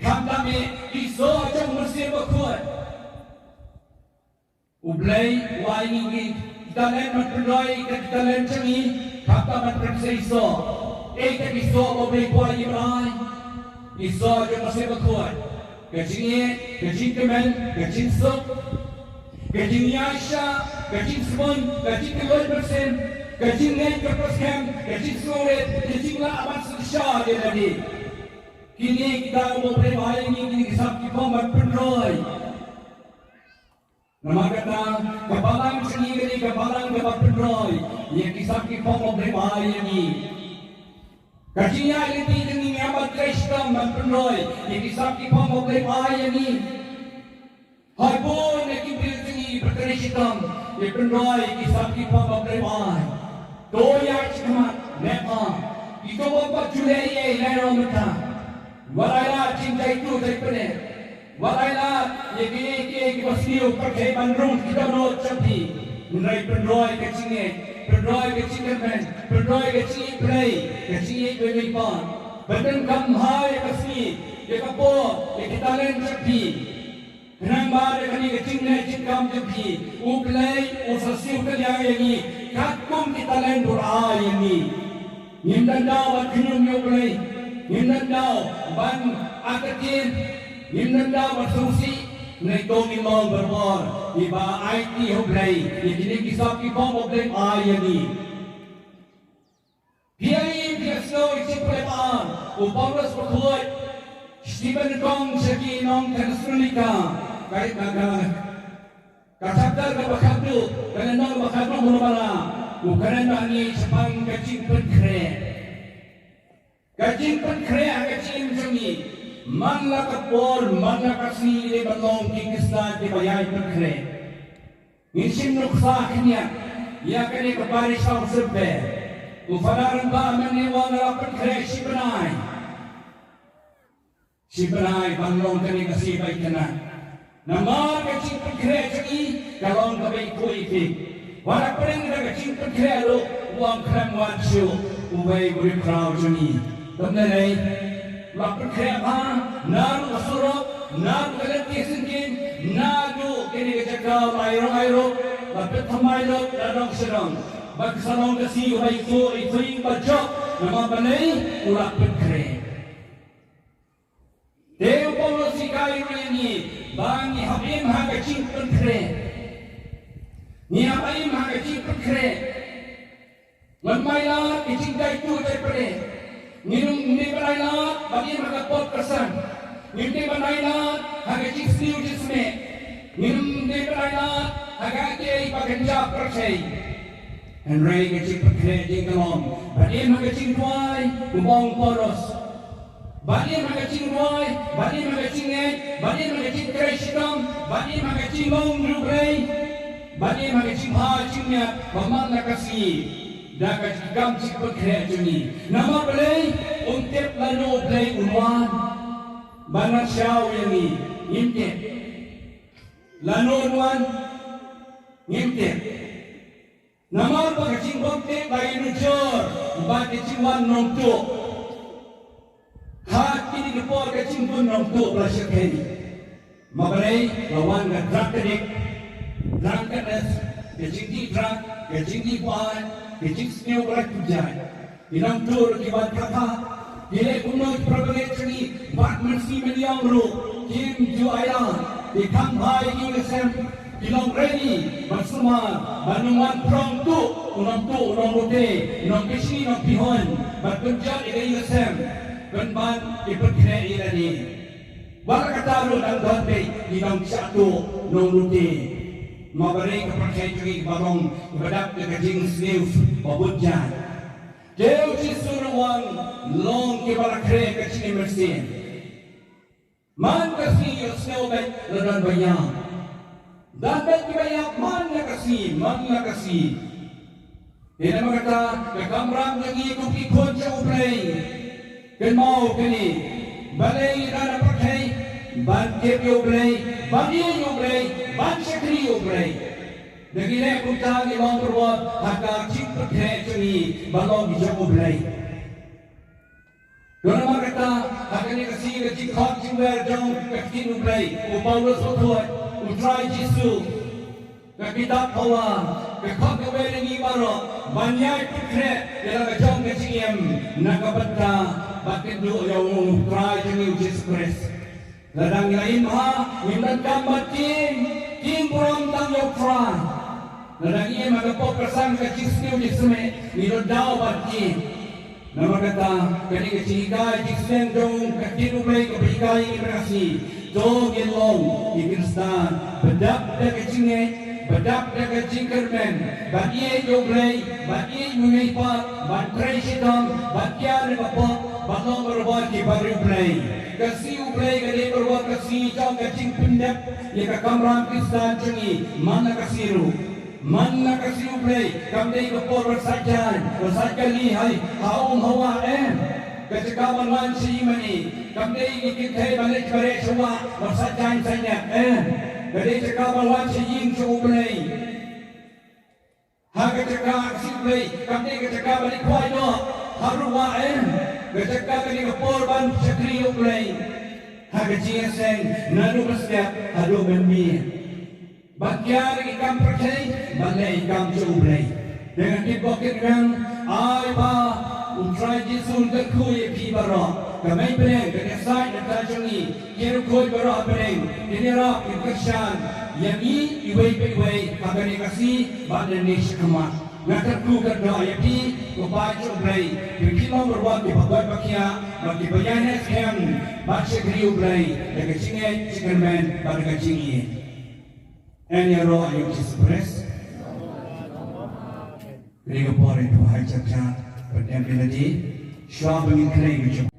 Khamtam eh ki soh jong U Mynsiem Bakhuid. U Blei u ai ïa ngi ki talent ban pynroi ïa ki talent jong ngi, khamtam ban pynseisoh ïa kita ki soh ba U Blei u ai ïa ngi. Ki soh jong U Mynsiem Bakhuid. Ka jingïeit, ka jingkmen, ka jingsuk, ka jingïaishah, ka jingsbun, ka jingkylluid mynsiem, ka jingngeit, ka pyrshang, ka jingsngewrit, ka jinglah ban synshar ïa lade. Kine kita kiba U Blei u ai ïa ngi, kine ki sap ki phong ban pynroi. Namar kata, ka balang jong ngi ka dei ka balang kaba pynroi ïa ki sap ki phong ba U Blei u ai ïa ngi. Ka jingïaid lynti jong ngi, ngi hap ban trei shitom ban pynroi ïa ki sap ki phong ba U Blei u ai ïa ngi. Hooid, bun na ki briew jong ngi ba trei shitom ban pynroi ïa ki sap ki phong ba U Blei u ai. To ïaid shakhmat, leh ma. Kito ba pat ju leh ei ei, leh noh mynta. Wat ai lad jingjaituh jaipdeng. Wat ai lad ïa kiei kiei kiba sniew pyrthei ban rung ki dohnud jong phi. Hynrei pynroi ka jingngeit, pynroi ka jingkyrmen, pynroi ka jingïeit Blei, ka jingïeit Blei Kpa. Ban pyndonkam ha ïa ka sngi, ïa ka por, ïa ki talent jong phi. Khnang ba da kane ka jingleh jingkam jong phi, U Blei un sa siew kylliang ïa ngi katkum ki talent ba u la ai ïa ngi. Ngim don daw ban khñium ïa U Blei. Ngim don daw ban aktian. Ngim don daw ban sngewsih. Hynrei to ngin long barabor kiba aiti ha U Blei ïa kine ki sap ki bor ba U Blei u ai ïa ngi. Phi ïa, phi ïa sngew ïa ka jingpynlong ba u Paulus u khuid, sha ki ba nyngkong sha ki nong Thessalonika, ka, ka, ka, ka chapter kaba khatduh, ka lynnong kaba khatduh, u kren bad ngi shaphang ka jingpynkhreh. Ka jingpynkhreh ha ka jingim jong ngi. Man la ka por, man la ka sngi, ngi dei ban long ki Khristan kiba ïai pynkhreh. Ngin shim nuksa khyndiat ïa kane ka parish council bad u Father Rangbah mynne, u ong la pynkhreh shi bnai. Shi bnai ban long kane ka sngi ba ïeit kane. Namar ka jingpynkhreh jong ngi ka long kaba ïeit, kaba ïeit. Wat la pyrshang da ka jingpynkhreh ruh, u ong khlem wan shuh uwei u riewkhraw jong ngi. Te mynne, la pynkhreh bha, naduh ka surok, naduh ka lynti syngkien, naduh kane ka jaka u la ai rong ai ruh, la pynthymmai lut na dong sha dong. Bad ka sa long ka sngi kaba ïeit, ïeit, ïeit ba jop, namar balei, u la pynkhreh. Te u Paulus u hikai ruh ïa ngi ba ngi hap im ha ka jingpynkhreh. Ngi hap im ha ka jingpynkhreh. Ngan ym ailad ka jingdie tuh dei pyrshah. Ngim dei ban ailad ban im ha ka pop ka san. Ngim dei ban ailad ha ka jingsniew jingsmeh. Ngim dei ban ailad ha ka kiei ba kynja pyrthei. Hynrei ka jingpynkhreh jong ngi ka long ban im ha ka jingduwai, kumba ong u Paulus. Ban im ha ka jingduwai, ban im ha ka jingngeit, ban im ha ka jingtrei shitom, ban im ha ka jinglong riewblei, ban im ha ka jingbha jingmiat, ba man la ka sngi da ka jingkam jingpynkhreh jong ngi. Namar balei? Um tip lano U Blei un wan ban wan shaw ïa ngi. Ngim tip lano un wan. Ngim tip. Namar ba ka jingbymtip ba ïanujor bad ka jingwan nongtuh. Ha kine ki por ka jingbun nongtuh ba la shyrkhei. Namar balei? La wan ka drug addict, drunkenness, ka jingdih drug, ka jingdih buaid, ka jingsniew ba la kynjah. Ki nongtuh ruh ki wan khapkha. Ki leh kumno ki para bangeit jong ngi, bad mynsiem mynïong ruh kim ju ailad. Ki kham bha ïa ki ïing ki sem, ki long ready ban sumar ban ym wan prong tuh u nongtuh, u nonglute, u nongpishni, u nongpihun, ban pynjot ïa ka ïing ka sem, pynban ki pynkhreh ïa lade. Wat la katta ruh dang don beit ki nongshah tuh, nonglute. Namar balei? Ka pyrthei jong ngi ba long ba dap da ka jingsniew ba bun jait. Te u Jisu ruh u wan, long kiba la khreh ka jingim mynsiem. Man ka sngi ïohsngew beit la don ba ïap. Don beit kiba ïap man la ka sngi, man la ka sngi. Te namar kata ka kamram jong ngi kum ki khun jong U Blei, kynmaw kane, balei ngi don ha pyrthei? Ban tip ïa U Blei, ban ïeit ïa U Blei, ban shakri ïa U Blei. Da ngi leh kumta ngi long barabor ha ka jingpynkhreh jong ngi ba long ki jong U Blei. Namar kata ha kane ka sngi ka jingkhot jingwer jong ka ktien U Blei, u Paulus u khuid, U Trai Jisu, ka kitab Paula ka khot ka wer ïa ngi baroh ban ïai pynkhreh ïa la ka jong ka jingim na ka bynta ba kynduh ïa U Trai jong ngi U Jisu Khrist. Lada ngi la im ha, ngim donkam ban tieng, tieng burom tang ïa U Trai. Lada ngi im ha ka pop ka san, ka jingsniew jingsmeh, ngi don daw ban tieng. Namar kata kane ka jinghikai jingsneng jong ka ktien U Blei kaba hikai ïa ngi mynta ka sngi. To ngin long ki Khristan ba dap da ka jingngeit, ba dap da ka jingkyrmen, ban ïeit ïa U Blei, ban ïeit ïa u Blei pat, ban trei shitom, ban kiar ïa ka pop, ban long barabor ki bariewblei. Ka sngi U Blei ka dei barabor ka sngi jong ka jingpyndep ïa ka kamram Khristan jong ngi man la ka sngi ruh. Man la ka sngi U Blei kam dei ka por ban sait jaiñ, ban sait kali ha, ha um ha wah, em. Ka jaka ban wan sha ïing mane kam dei ki kynthei ban leit mareh sha wah ban sah jaiñ sah nyiat, eh. Ka dei jaka ban wan sha ïing sha U Blei. Ha ka jaka ka shu Blei, kam dei ka jaka ban ïa khwai noh ha ruh wah, eh. Ka jaka ka dei ka por ban shakri ïa U Blei ha ka jingïaseng naduh ka step haduh mynmiet. Ban kiar ïa ki kam pyrthei, ban leh ïa ki kam jong U Blei. Te ngan kit bok kit ngan, ai ba U Trai Jisu un kyrkhu ïa phi baroh. Ka mei pdeng, ka nongshai nongthoh jong ngi, ki riewkhuid baroh ha pdeng, kin ïarap, kin kyrshan ïa ngi iwei pa iwei ha kane ka sngi bad nangne shakhmat. Nga kyrkhu kyrdoh ïa phi, ko paid jong U Blei, phi long baroh kiba koit ba khiah bad kiba ïaineh skhem ban shakri U Blei da ka jingngeit jingkyrmen bad da ka jingïeit. Yn ïaroh ïa U Jisu Khrist. Kane ka por ïa u Bhai Jatjat, Pyndem Melody, shuwa ba ngin kren ïa u.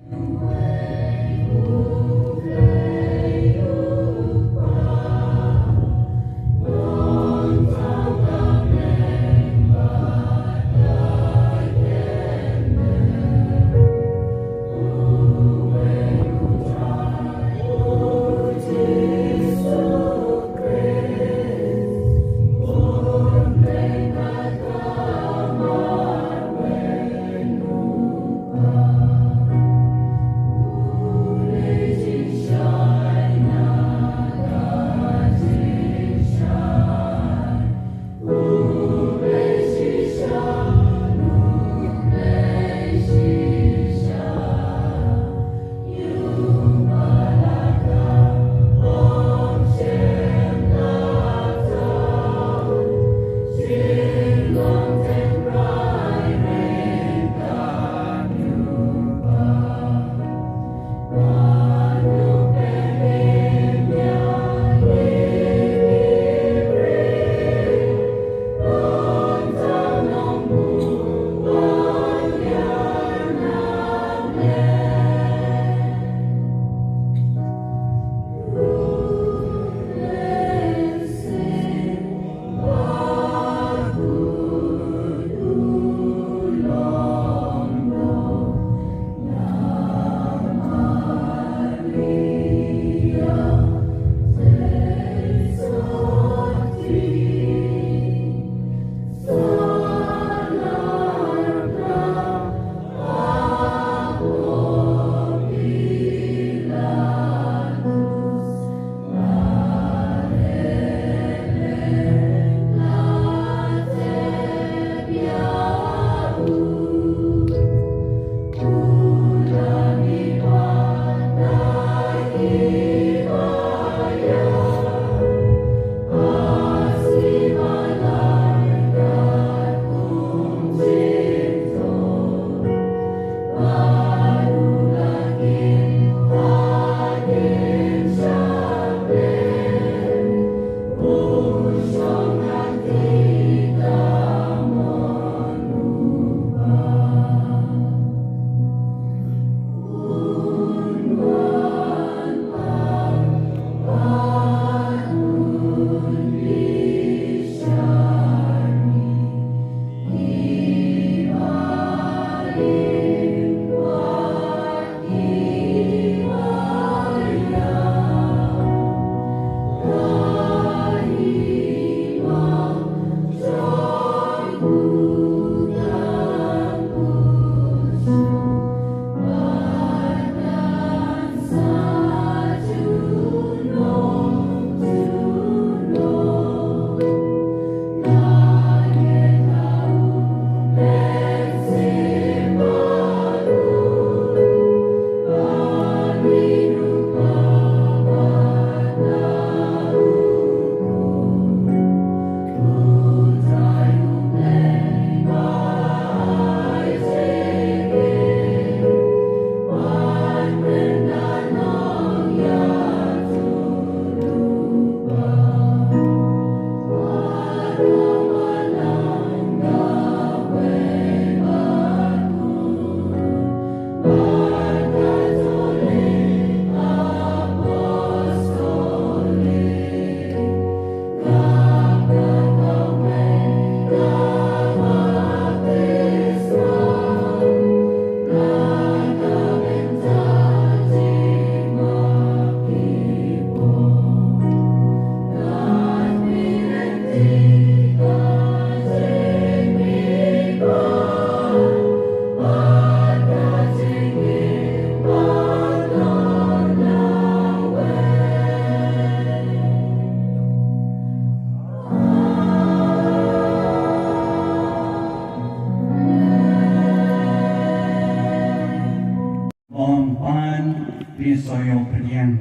Phi sa ïoh pdiang.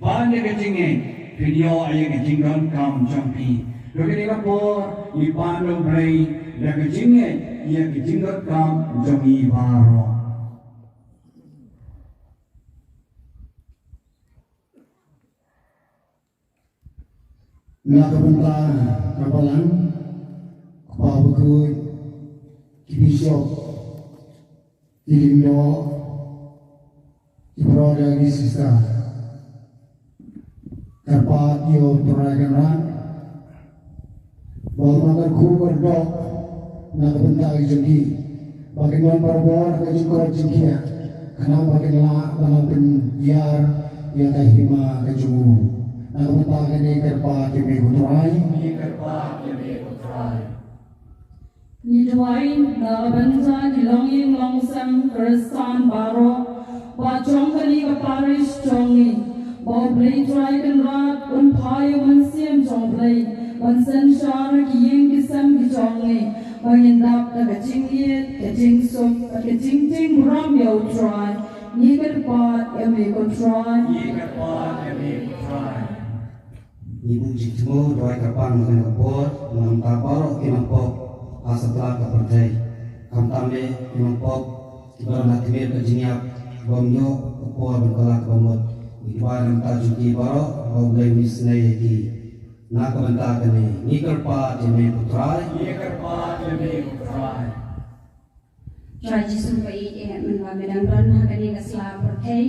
Ban da ka jingngeit phin ïoh ïa ka jingdonkam jong phi. Ruh kane ka por ngi pan da U Blei da ka jingngeit ïa ka jingdonkam jong ngi baroh. Na ka bynta ka balang, kpa bakhuid, ki bishop, ki lyngdoh, ki brother, ki sister. Kyrpad ïa U Trai Kynrad ba un kyrkhu kyrdoh na ka bynta ka jong ki, ba kin don barabor ka jingkoit jingkhiah, khnang ba kin lah ban pynïar ïa ka hima ka jong u. Na ka bynta kane kyrpad ïa me ko Trai. Ngi kyrpad ïa me ko Trai. Ngi duwai na ka bynta ki longïing longsem Khristan baroh ba jong kane ka parish jong ngi, ba U Blei Trai Kynrad un phai ïa u Mynsiem jong U Blei ban synshar ha ki ïing ki sem ki jong ngi, ba ngin dap da ka jingïeit, ka jingsuk bad ka jingtieng burom ïa U Trai. Ngi kyrpad ïa me ko Trai. Ngi kyrpad ïa me ko Trai. Ngi buh jingthmu duwai kyrpang ha kane ka por na ka bynta baroh ki nongpop ha satlak ka pyrthei, khamtam eh ki nongpop kiba don ha khmih ka jingïap, bym ïoh ka por ban kylla kaba mut. Ngi duwai na ka bynta jong ki baroh ba U Blei un isynei ïa ki. Na ka bynta kane ngi kyrpad ïa me ko Trai. Ngi kyrpad ïa me ko Trai. Trai Jisu ba ïeit eh, mynba me dang don ha kane ka sla pyrthei,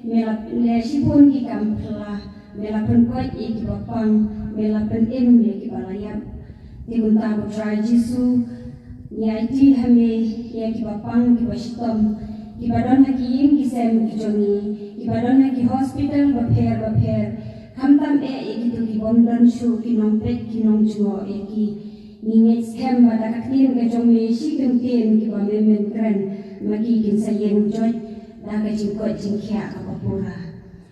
me la leh shibun ki kam phylla, me la pynkoit ïa kiba pang, me la pynim ïa kiba la ïap. Te kumta ko Trai Jisu, ngi aiti ha me ïa kiba pang, kiba shitom, kiba don ha ki ïing ki sem ki jong ngi, kiba don ha ki hospital bapher bapher, khamtam eh ïa kito ki bym don shuh ki nongpeit ki nongjngoh ïa ki. Ngi ngeit skhem ba da ka ktien ka jong me shi kyntien kiba me men kren, ma ki kin sa ïeng joit da ka jingkoit jingkhiah kaba pura.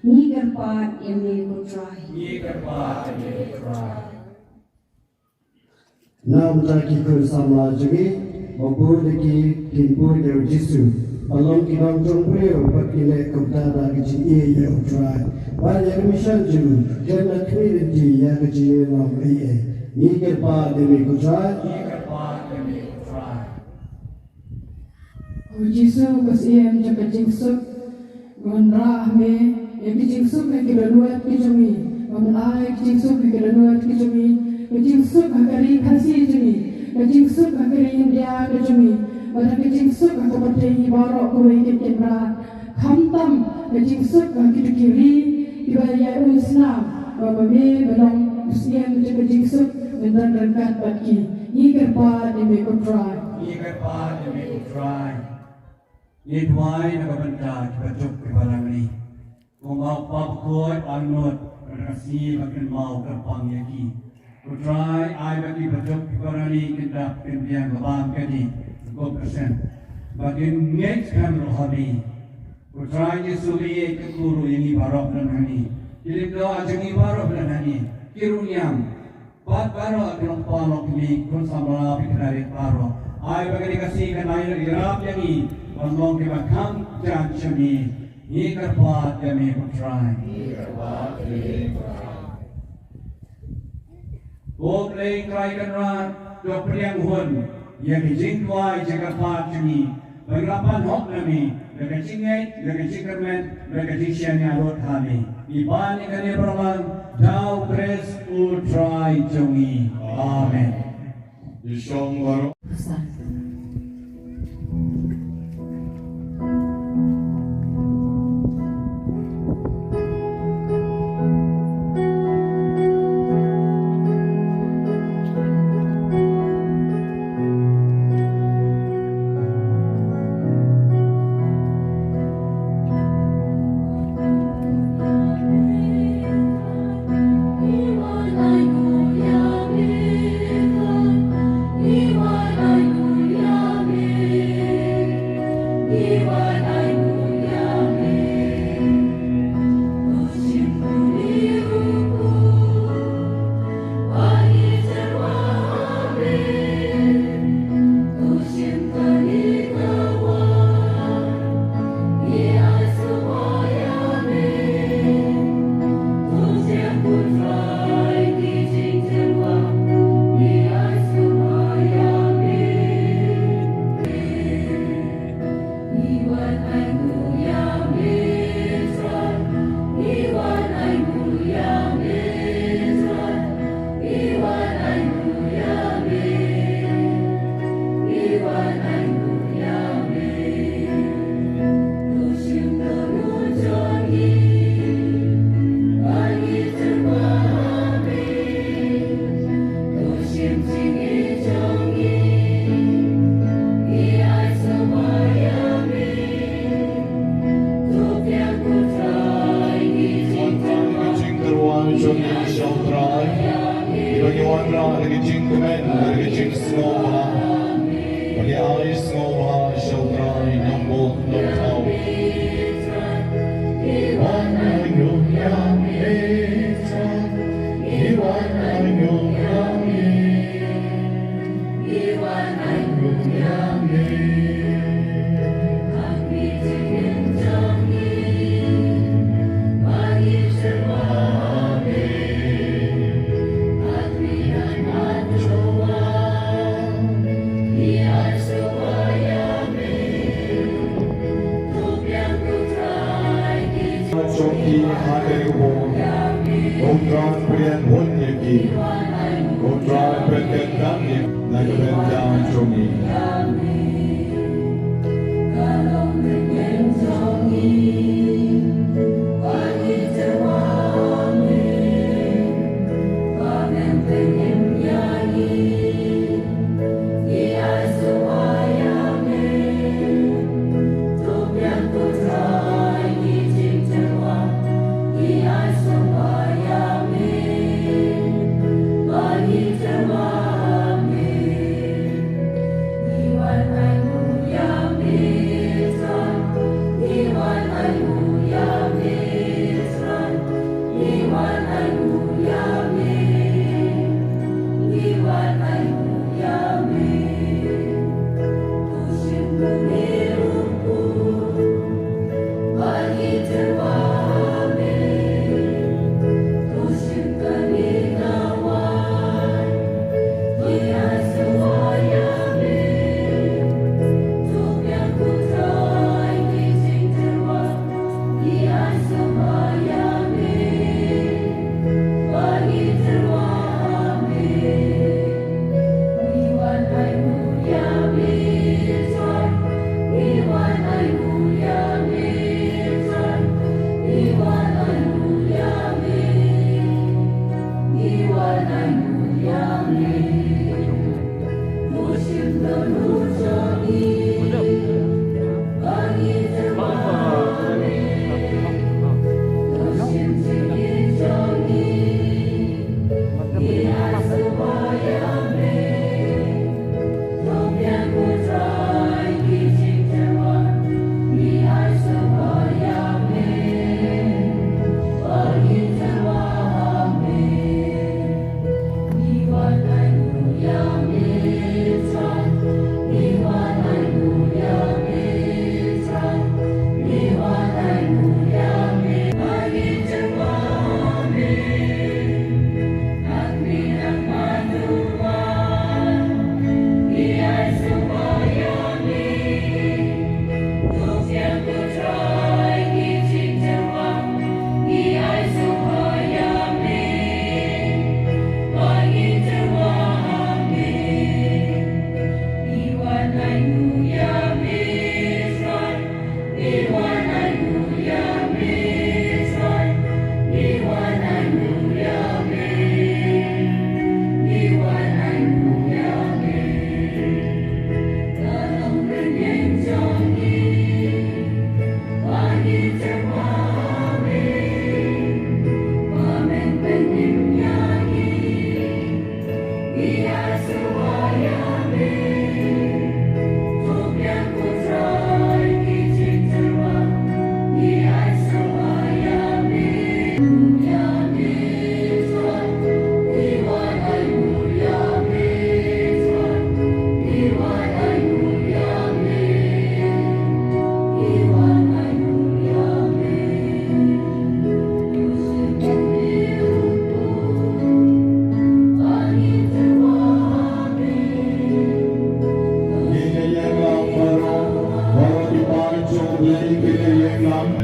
Ngi kyrpad ïa me ko Trai. Ngi kyrpad ïa me ko Trai. Na ka bynta ki khun samla jong ngi ba bun na ki kin bud ïa U Jisu, ba long ki nong jong briew bad ki leh kumta da ka jingïeit ïa U Trai. Ban ïa ka mission jong u, khlem da khmih lynti ïa ka jingïalam ei ei. Ngi kyrpad ïa me ko Trai. Ngi kyrpad ïa me ko Trai. Ko Jisu, ko Siem jong ka jingsuk, ngi wanrah ha me ïa ki jingsuk ha ki dohnud ki jong ngi. Ba men ai ki jingsuk ha ki dohnud ki jong ngi, ka jingsuk ha ka ri Khasi jong ngi, ka jingsuk ha ka ri India ka jong ngi, bad ka jingsuk ha ka pyrthei baroh kawei, ko Trai Kynrad. Khamtam ka jingsuk ha kito ki ri kiba ïa un snam, ba ma me ba long u Siem jong ka jingsuk, men don ryngkat bad ki. Ngi kyrpad ïa me ko Trai. Ngi kyrpad ïa me ko Trai. Ngi duwai na ka bynta kiba duk kiba rangli. Kumba u kpa bakhuid u angnud, ba ka sngi ba kynmaw kyrpang ïa ki. Ko Trai, ai ba kiba duk kiba rangli kin dap kin biang ka bam ka dih, ka kup ka sem, ba kin ngeit skhem ruh ha me. Ko Trai Jisu, ba ïeit ka kur ïa ngi baroh ba don hangne. Ki lyngdoh jong ngi baroh ba don hangne, ki rung niam, bad baroh ki nongpalong kmie, khun samla, phi kynariat baroh. Ai ba kane ka sngi kan ai ïarap ïa ngi ban long kiba kham jan sha me. Ngi kyrpad ïa me ko Trai. Ko Blei Trai Kynrad, to pdiang hun ïa ki jingduwai jingkyrpad jong ngi, ba ngin lah ban hok na me da ka jingngeit, da ka jingkyrmen, da ka jingshaniah lut ha me. Ngi pan ïa kane baroh lang da U Khrist U Trai jong ngi. Amen. Ïa shong baroh. Jong ki ha kane ka por. Ko Trai pynïaid bun ïa ki. Ko Trai pynkyndang ïa ki na ka bynta jong ngi.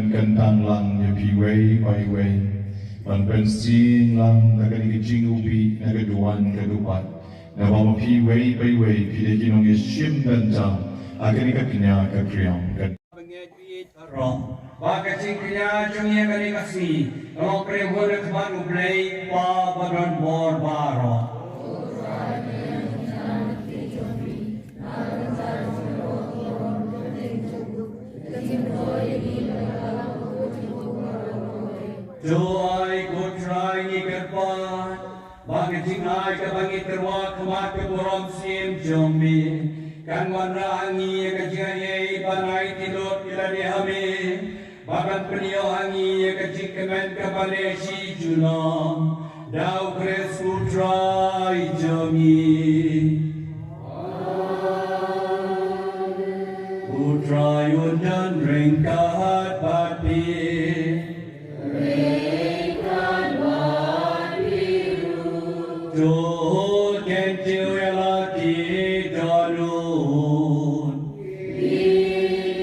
Kyntang lang ïa phi wei pa wei. Ban pynsngew lang na kane ka jingïohi na ka duwan ka dupat. Naba ma phi wei pa wei phi dei ki nongïashim bynta ha kane ka kñia ka kriam. Ba ka jingkñia jong ngi kane ka sngi ka long pyrshah ha khmat U Blei Kpa badonbor baroh. To ai ko Trai ngi kyrpad ba ka jingai kaba ngi tyrwa khmat ka burom syiem jong me kan wanrah ha ngi ïa ka jingaiei ban aiti lut ïa lade ha me bad ban pynïoh ha ngi ïa ka jingkmen kaba leh shi junom da U Khrist U Trai jong ngi. Trai un don ryngkat bad phi. Ryngkat bad phi ruh. To kyntiew ïa la ki dohnud. Phi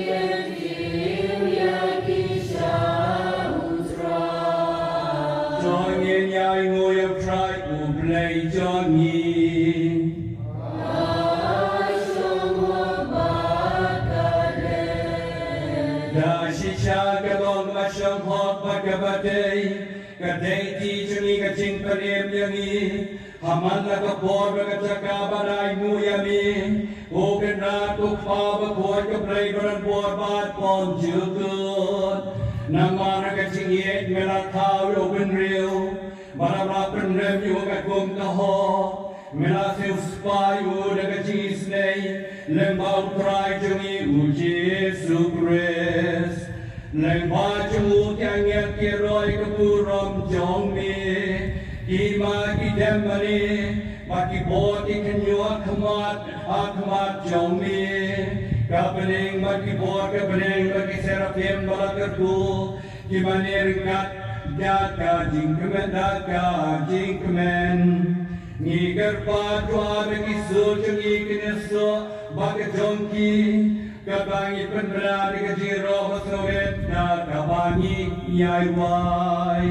kyntiew ïa ki sha U Trai. To ngin ïainguh ïa U Trai U Blei jong ngi. Da shisha ka long kaba shonghok bad kaba dei, ka dei ti jong ngi, ka jingpynim ïa ngi. Ha man la ka por bad ka jaka ban ainguh ïa me, ko Kynrad, ko Kpa bakhuid, ko Blei badonbor bad bymjukut. Namar ka jingïeit me la thaw ïa u bynriew, bad me la pynrem ïa u katkum ka hok. Me la siewspah ïa u da ka jingisynei lyngba U Trai jong ngi U Jisu Khrist. Lyngba jong u ki angel ki ïaroh ïa ka burom jong me. Ki ma ki dem mane bad ki bor ki kynñiuh ha khmat, ha khmat jong me. Ka bneng bad ki bor ka bneng bad ki seraphim ba la kyrkhu, ki mane ryngkat da ka jingkmen, da ka jingkmen. Ngi kyrpad, to ai ba ki sur jong ngi kin ïasoh bad ka jong ki, kaba ngi pynbna da ka jingïaroh ba sngewrit da kaba ngi ïai wai.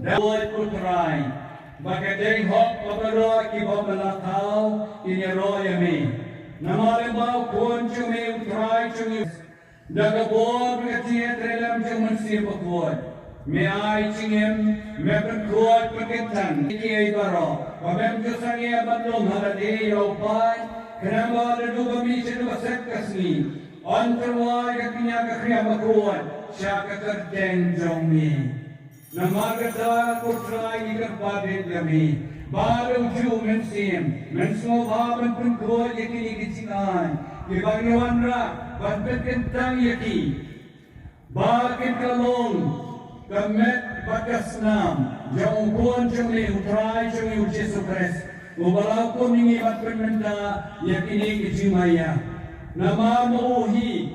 Dawai ko Trai, ba ka dei hok ba baroh kiba me la thaw kin ïaroh ïa me. Namar ba u Khun jong me, u Trai jong ngi, da ka bor bad ka jingïatreilang jong u Mynsiem Bakhuid, me ai jingim, me pynkhuid, me kynthang ïa kiei baroh, ba mem ju sangeh ban lum ha lade ïa u paid, khnang ba lada u ba mih sha kaba sep ka sngi, un tyrwa ïa ka kñia ka khriam bakhuid sha ka kyrteng jong me. Namar kata ko Trai, ngi kyrpad ïa me, ba da u Mynsiem men sngewbha ban pynkhuid ïa kine ki jingai kiba ngi wanrah ban pynkyntang ïa ki, ba kin kylla long ka met bad ka snam jong u Khun jong me, u Trai jong ngi u Jisu Khrist, uba la hukum ïa ngi ban pynmynta ïa kine ki jingmaïa. Namar ma u hi,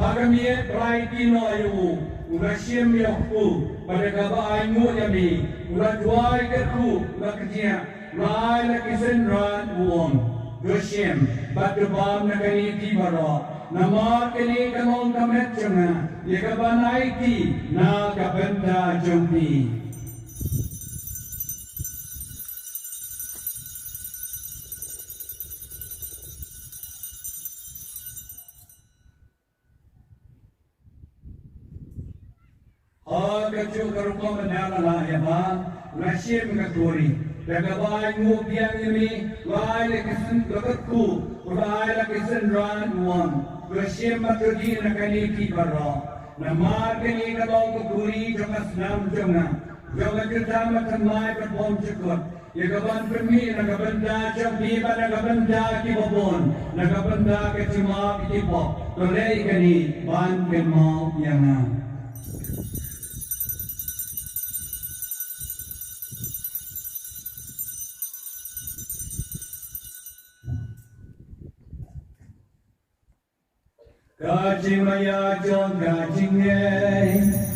ha ka miet ba la aiti noh ïa u, u la shim ïa u kpu, bad da kaba ainguh ïa me, u la duwai kyrkhu, u la kyndiah, u la ai la ki synran, u ong: To shim bad to bam na kane phi baroh, namar kane ka long ka met jong nga, ïa kaban aiti na ka bynta jong phi. Ha kajuh ka rukom ba nga la lah ïa ba, u la shim ka kuri, da kaba ainguh biang ïa me, u la ai la ki syn, la kyrkhu, u la ai la ki synran, u ong: To shim bad to dih na kane phi baroh, namar kane ka long ka kuri jong ka snam jong nga, jong ka jutang bathymmai bad bymjukut, ïa kaban pynmih na ka bynta jong phi bad na ka bynta kiba bun, na ka bynta ka jingmap ïa ki pop. To leh ïa kane ban kynmaw ïa nga. Ka jingmaïa jong ka jingngeit.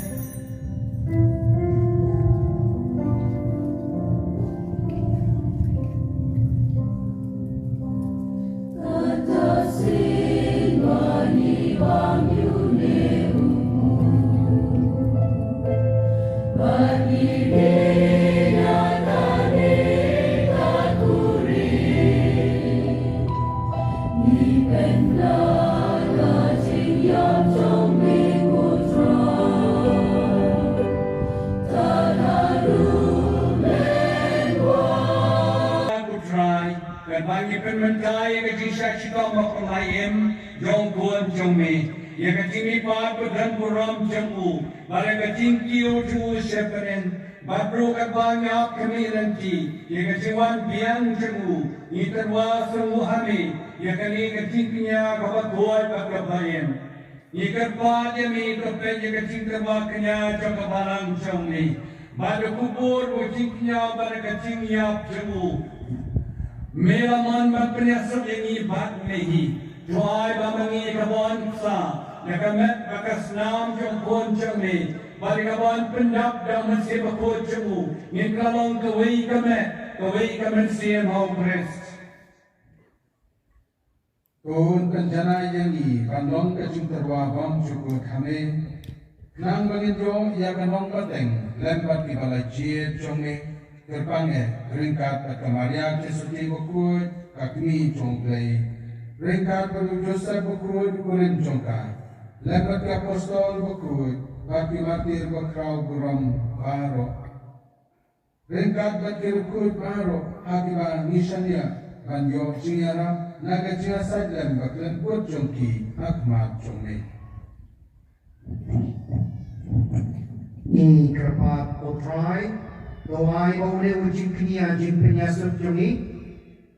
Ko Trai, katba ngi pynmynta ïa ka jingshah shitom bapynlait im jong u Khun jong me, ïa ka jingmihpat badonburom jong u, bad ïa ka jingkiew jong u sha bneng, bad ruh katba ngi ap khmih lynti ïa ka jingwan biang jong u, ngi tyrwa sngewnguh ha me ïa kane ka jingkñia kaba khuid bad kaba im. Ngi kyrpad ïa me to peit ïa ka jingtyrwa kñia jong ka balang jong me, bad to kubur ïa ka jingkñia bad ka jingïap jong u. Me la mon ban pynïasuk ïa ngi bad me hi. To ai ba ma ngi ka ban sah da ka met bad ka snam jong u Khun jong me, bad ka ban pyndap da u Mynsiem Bakhuid jong u, ngin kylla long kawei ka met, kawei ka mynsiem ha u Khrist. To un pynjanai ïa ngi ban long ka jingtyrwa bymjukut ha me, khnang ba ngin ïoh ïa ka nongpateng lem bad kiba la jied jong me. Kyrpang eh ryngkat bad ka Maria Theisotti bakhuid, ka Kmie jong U Blei, ryngkat bad u Joseph bakhuid u kurim jong ka, lem bad ki apostol bakhuid bad ki martir bakhraw burom baroh, ryngkat bad ki riewkhuid baroh ha kiba ngi shaniah ban ïoh jingïarap na ka jingïasaid lem bad lyngkut jong ki ha khmat jong me. Ngi kyrpad, ko Trai, to ai ba une u jingkñia jingpynïasuk jong ngi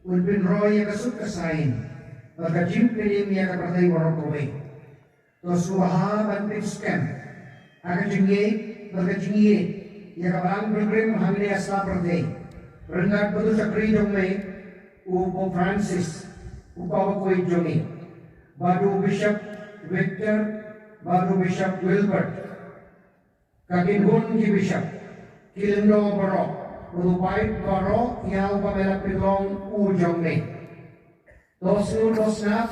un pynroi ïa ka suk ka saiñ bad ka jingpynim ïa ka pyrthei baroh kawei. To sngewbha ban pynskhem ha ka jingngeit bad ka jingïeit ïa ka Balang Pilgrim hangne ha sla pyrthei, ryngkat bad u shakri jong me u Pope Francis, u Papa bakhuid jong ngi, bad u Bishop Victor, bad u Bishop Wilbert, ka kynhun ki bishop, ki lyngdoh baroh, bad u paid baroh ïa uba me la pynlong u jong me. To sngewthuh sngap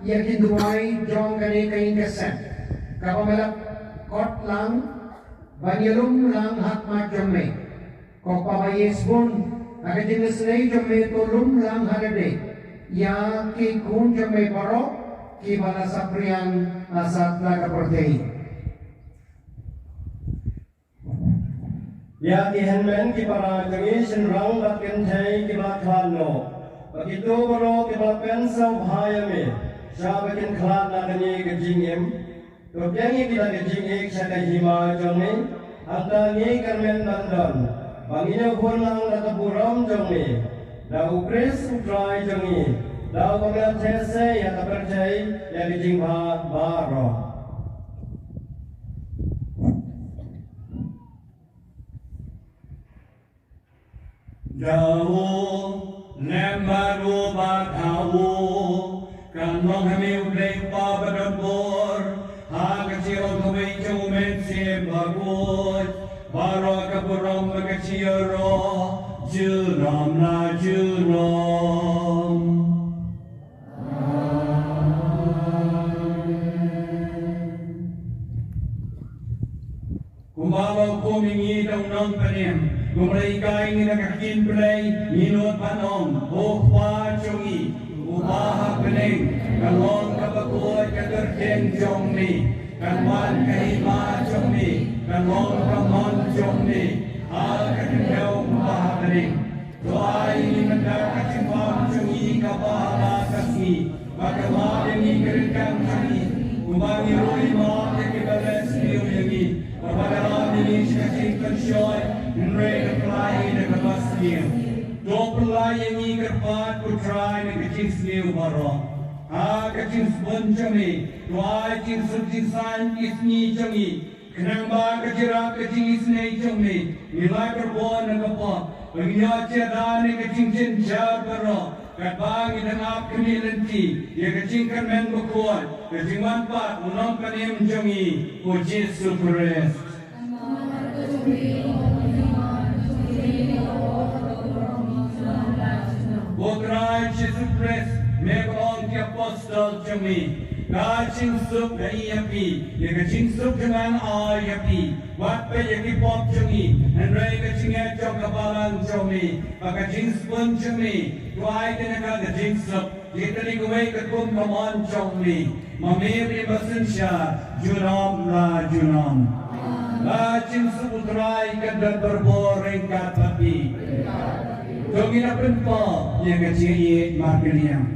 ïa ki duwai jong kane ka ïing ka sem kaba me la kot lang ban ïalum lang ha khmat jong me. Ko Kpa ba ïeit sbun, ha ka jingisynei jong me to lum lang ha lade ïa ki khun jong me baroh kiba la saphriang ha satlak ka pyrthei. Ïa ki hynmen ki para jong ngi shynrang bad kynthei kiba la khlad noh, bad kito baroh kiba la pynsngewbha ïa me, sha ba kin khlad na kane ka jingim. To pdiang ïa ki da ka jingïeit sha ka hima jong me, hangta ngi kyrmen ban don ba ngin ïakhun lang da ka burom jong me, da U Khrist U Trai jong ngi, da uba me la theh sei ha ka pyrthei ïa ka jingbha baroh. Da u lem bad u bad ha u kan long ha me U Blei Kpa badonbor, ha ka jinglong kawei jong U Mynsiem Bakhuid, baroh ka burom bad ka jingïaroh junom la junom. Kumba long kum ïa ngi da u nongpynim, kumba la hikai ïa ngi da ka ktien Blei, ngi nud ban ong, ko Kpa jong ngi uba ha bneng, kan long kaba khuid ka kyrteng jong me, kan wan ka hima jong me, kan long ka mon jong me ha ka khyndew kumba ha bneng. To ai ïa ngi mynta ka jingbam jong ngi kaba ha la ka sngi, bad to map ïa ngi ki ryngkang jong ngi, kumba ngi ruh ngi map ïa kiba leh sniew ïa ngi, bad to ïalam ïa ngi sha ka jingpynshoi, hynrei to pynlait ïa ngi na kaba sniew. To pynlait ïa ngi, kyrpad ko Trai, na ka jingsniew baroh. Ha ka jingsbun jong me, to ai jingsuk jingsaiñ ki sngi jong ngi, khnang ba ka jingïarap ka jingisynei jong me, ngin ïa kyrpad na ka pop, ba ngin ïoh jia da na ka jingjynjar baroh, Katba ngi dang ap khmih lynti ïa ka jingkyrmen bakhuid, ka jingwan pat u Nongpynim jong ngi, u Jisu Khrist. Ko Trai Jisu Khrist, me ka ong ki apostol jong me, ka jingsuk nga ai ïa phi, ïa ka jingsuk jong nga nga ai ïa phi. Wat peit ïa ki pop jong ngi, hynrei ka jingngeit jong ka balang jong me, bad ka jingspun jong me, to ai kane ka jingsuk. Ïa kane kawei ka kum ka mon jong me. Ma me ri ba synshar junom la junom. Ka jingsuk u Trai kan don barabor ryngkat bad phi. To ngin ïa pynpaw ïa ka jingïeit markylliang.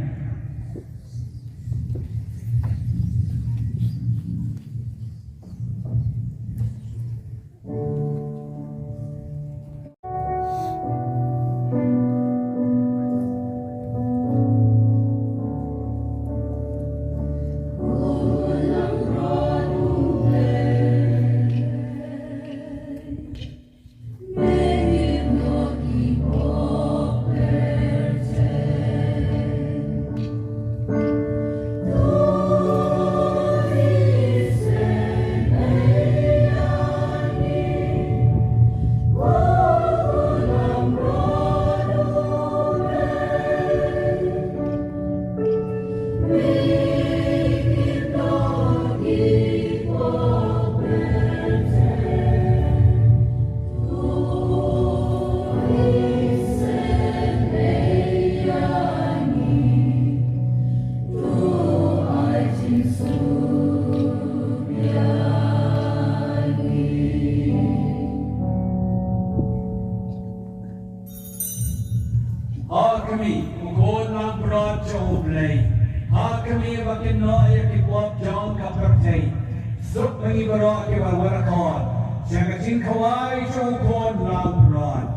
Ha khmih, u khun langbrot jong U Blei. Ha khmih ba kin noh ïa ki pop jong ka pyrthei. Suk ma ngi baroh kiba wanakor sha ka jingkhawai jong u khun langbrot.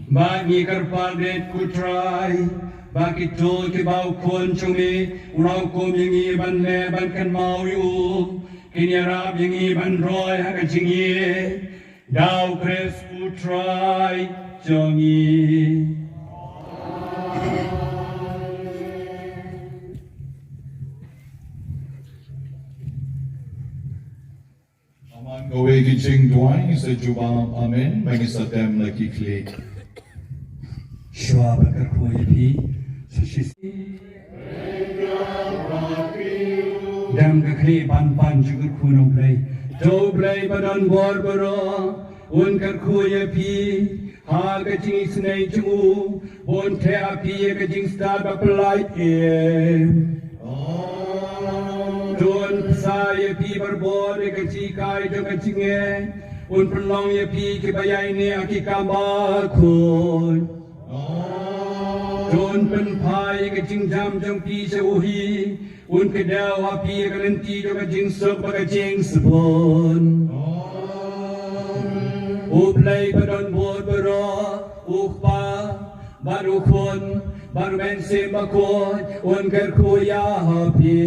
Ba ngi kyrpad ïa u Trai ba kito kiba u Khun jong me u la hukum ïa ngi ban leh ban kynmaw ïa u, kin ïarap ïa ngi ban roi ha ka jingïeit da u Khrist u Trai jong ngi. Amman kawei ka jingduwai, ngi sa jubab amen, ba ngi sa tem la ki khlieh. Shuwa ban kyrkhu ïa phi, sa shisien. Dem ka khlieh ban pan jingkyrkhu na U Blei. To U Blei ba don bor baroh un kyrkhu ïa phi ha ka jingisynei jong u, bun theh ha phi ïa ka jingstad ba pyllait im. To un pynsa ïa phi barabor ïa ka jinghikai jong ka jingngeit, un pynlong ïa phi kiba ïaineh ha ki kam bakhuid. To un pynphai ïa ka jingjam jong phi sha u hi, un kdew ha phi ïa ka lynti jong ka jingsuk bad ka jingsbun. U Blei ba don bor baroh, u Kpa bad u Khun bad u Mynsiem Bakhuid, un kyrkhu ïa phi.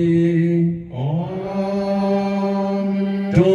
Amen. To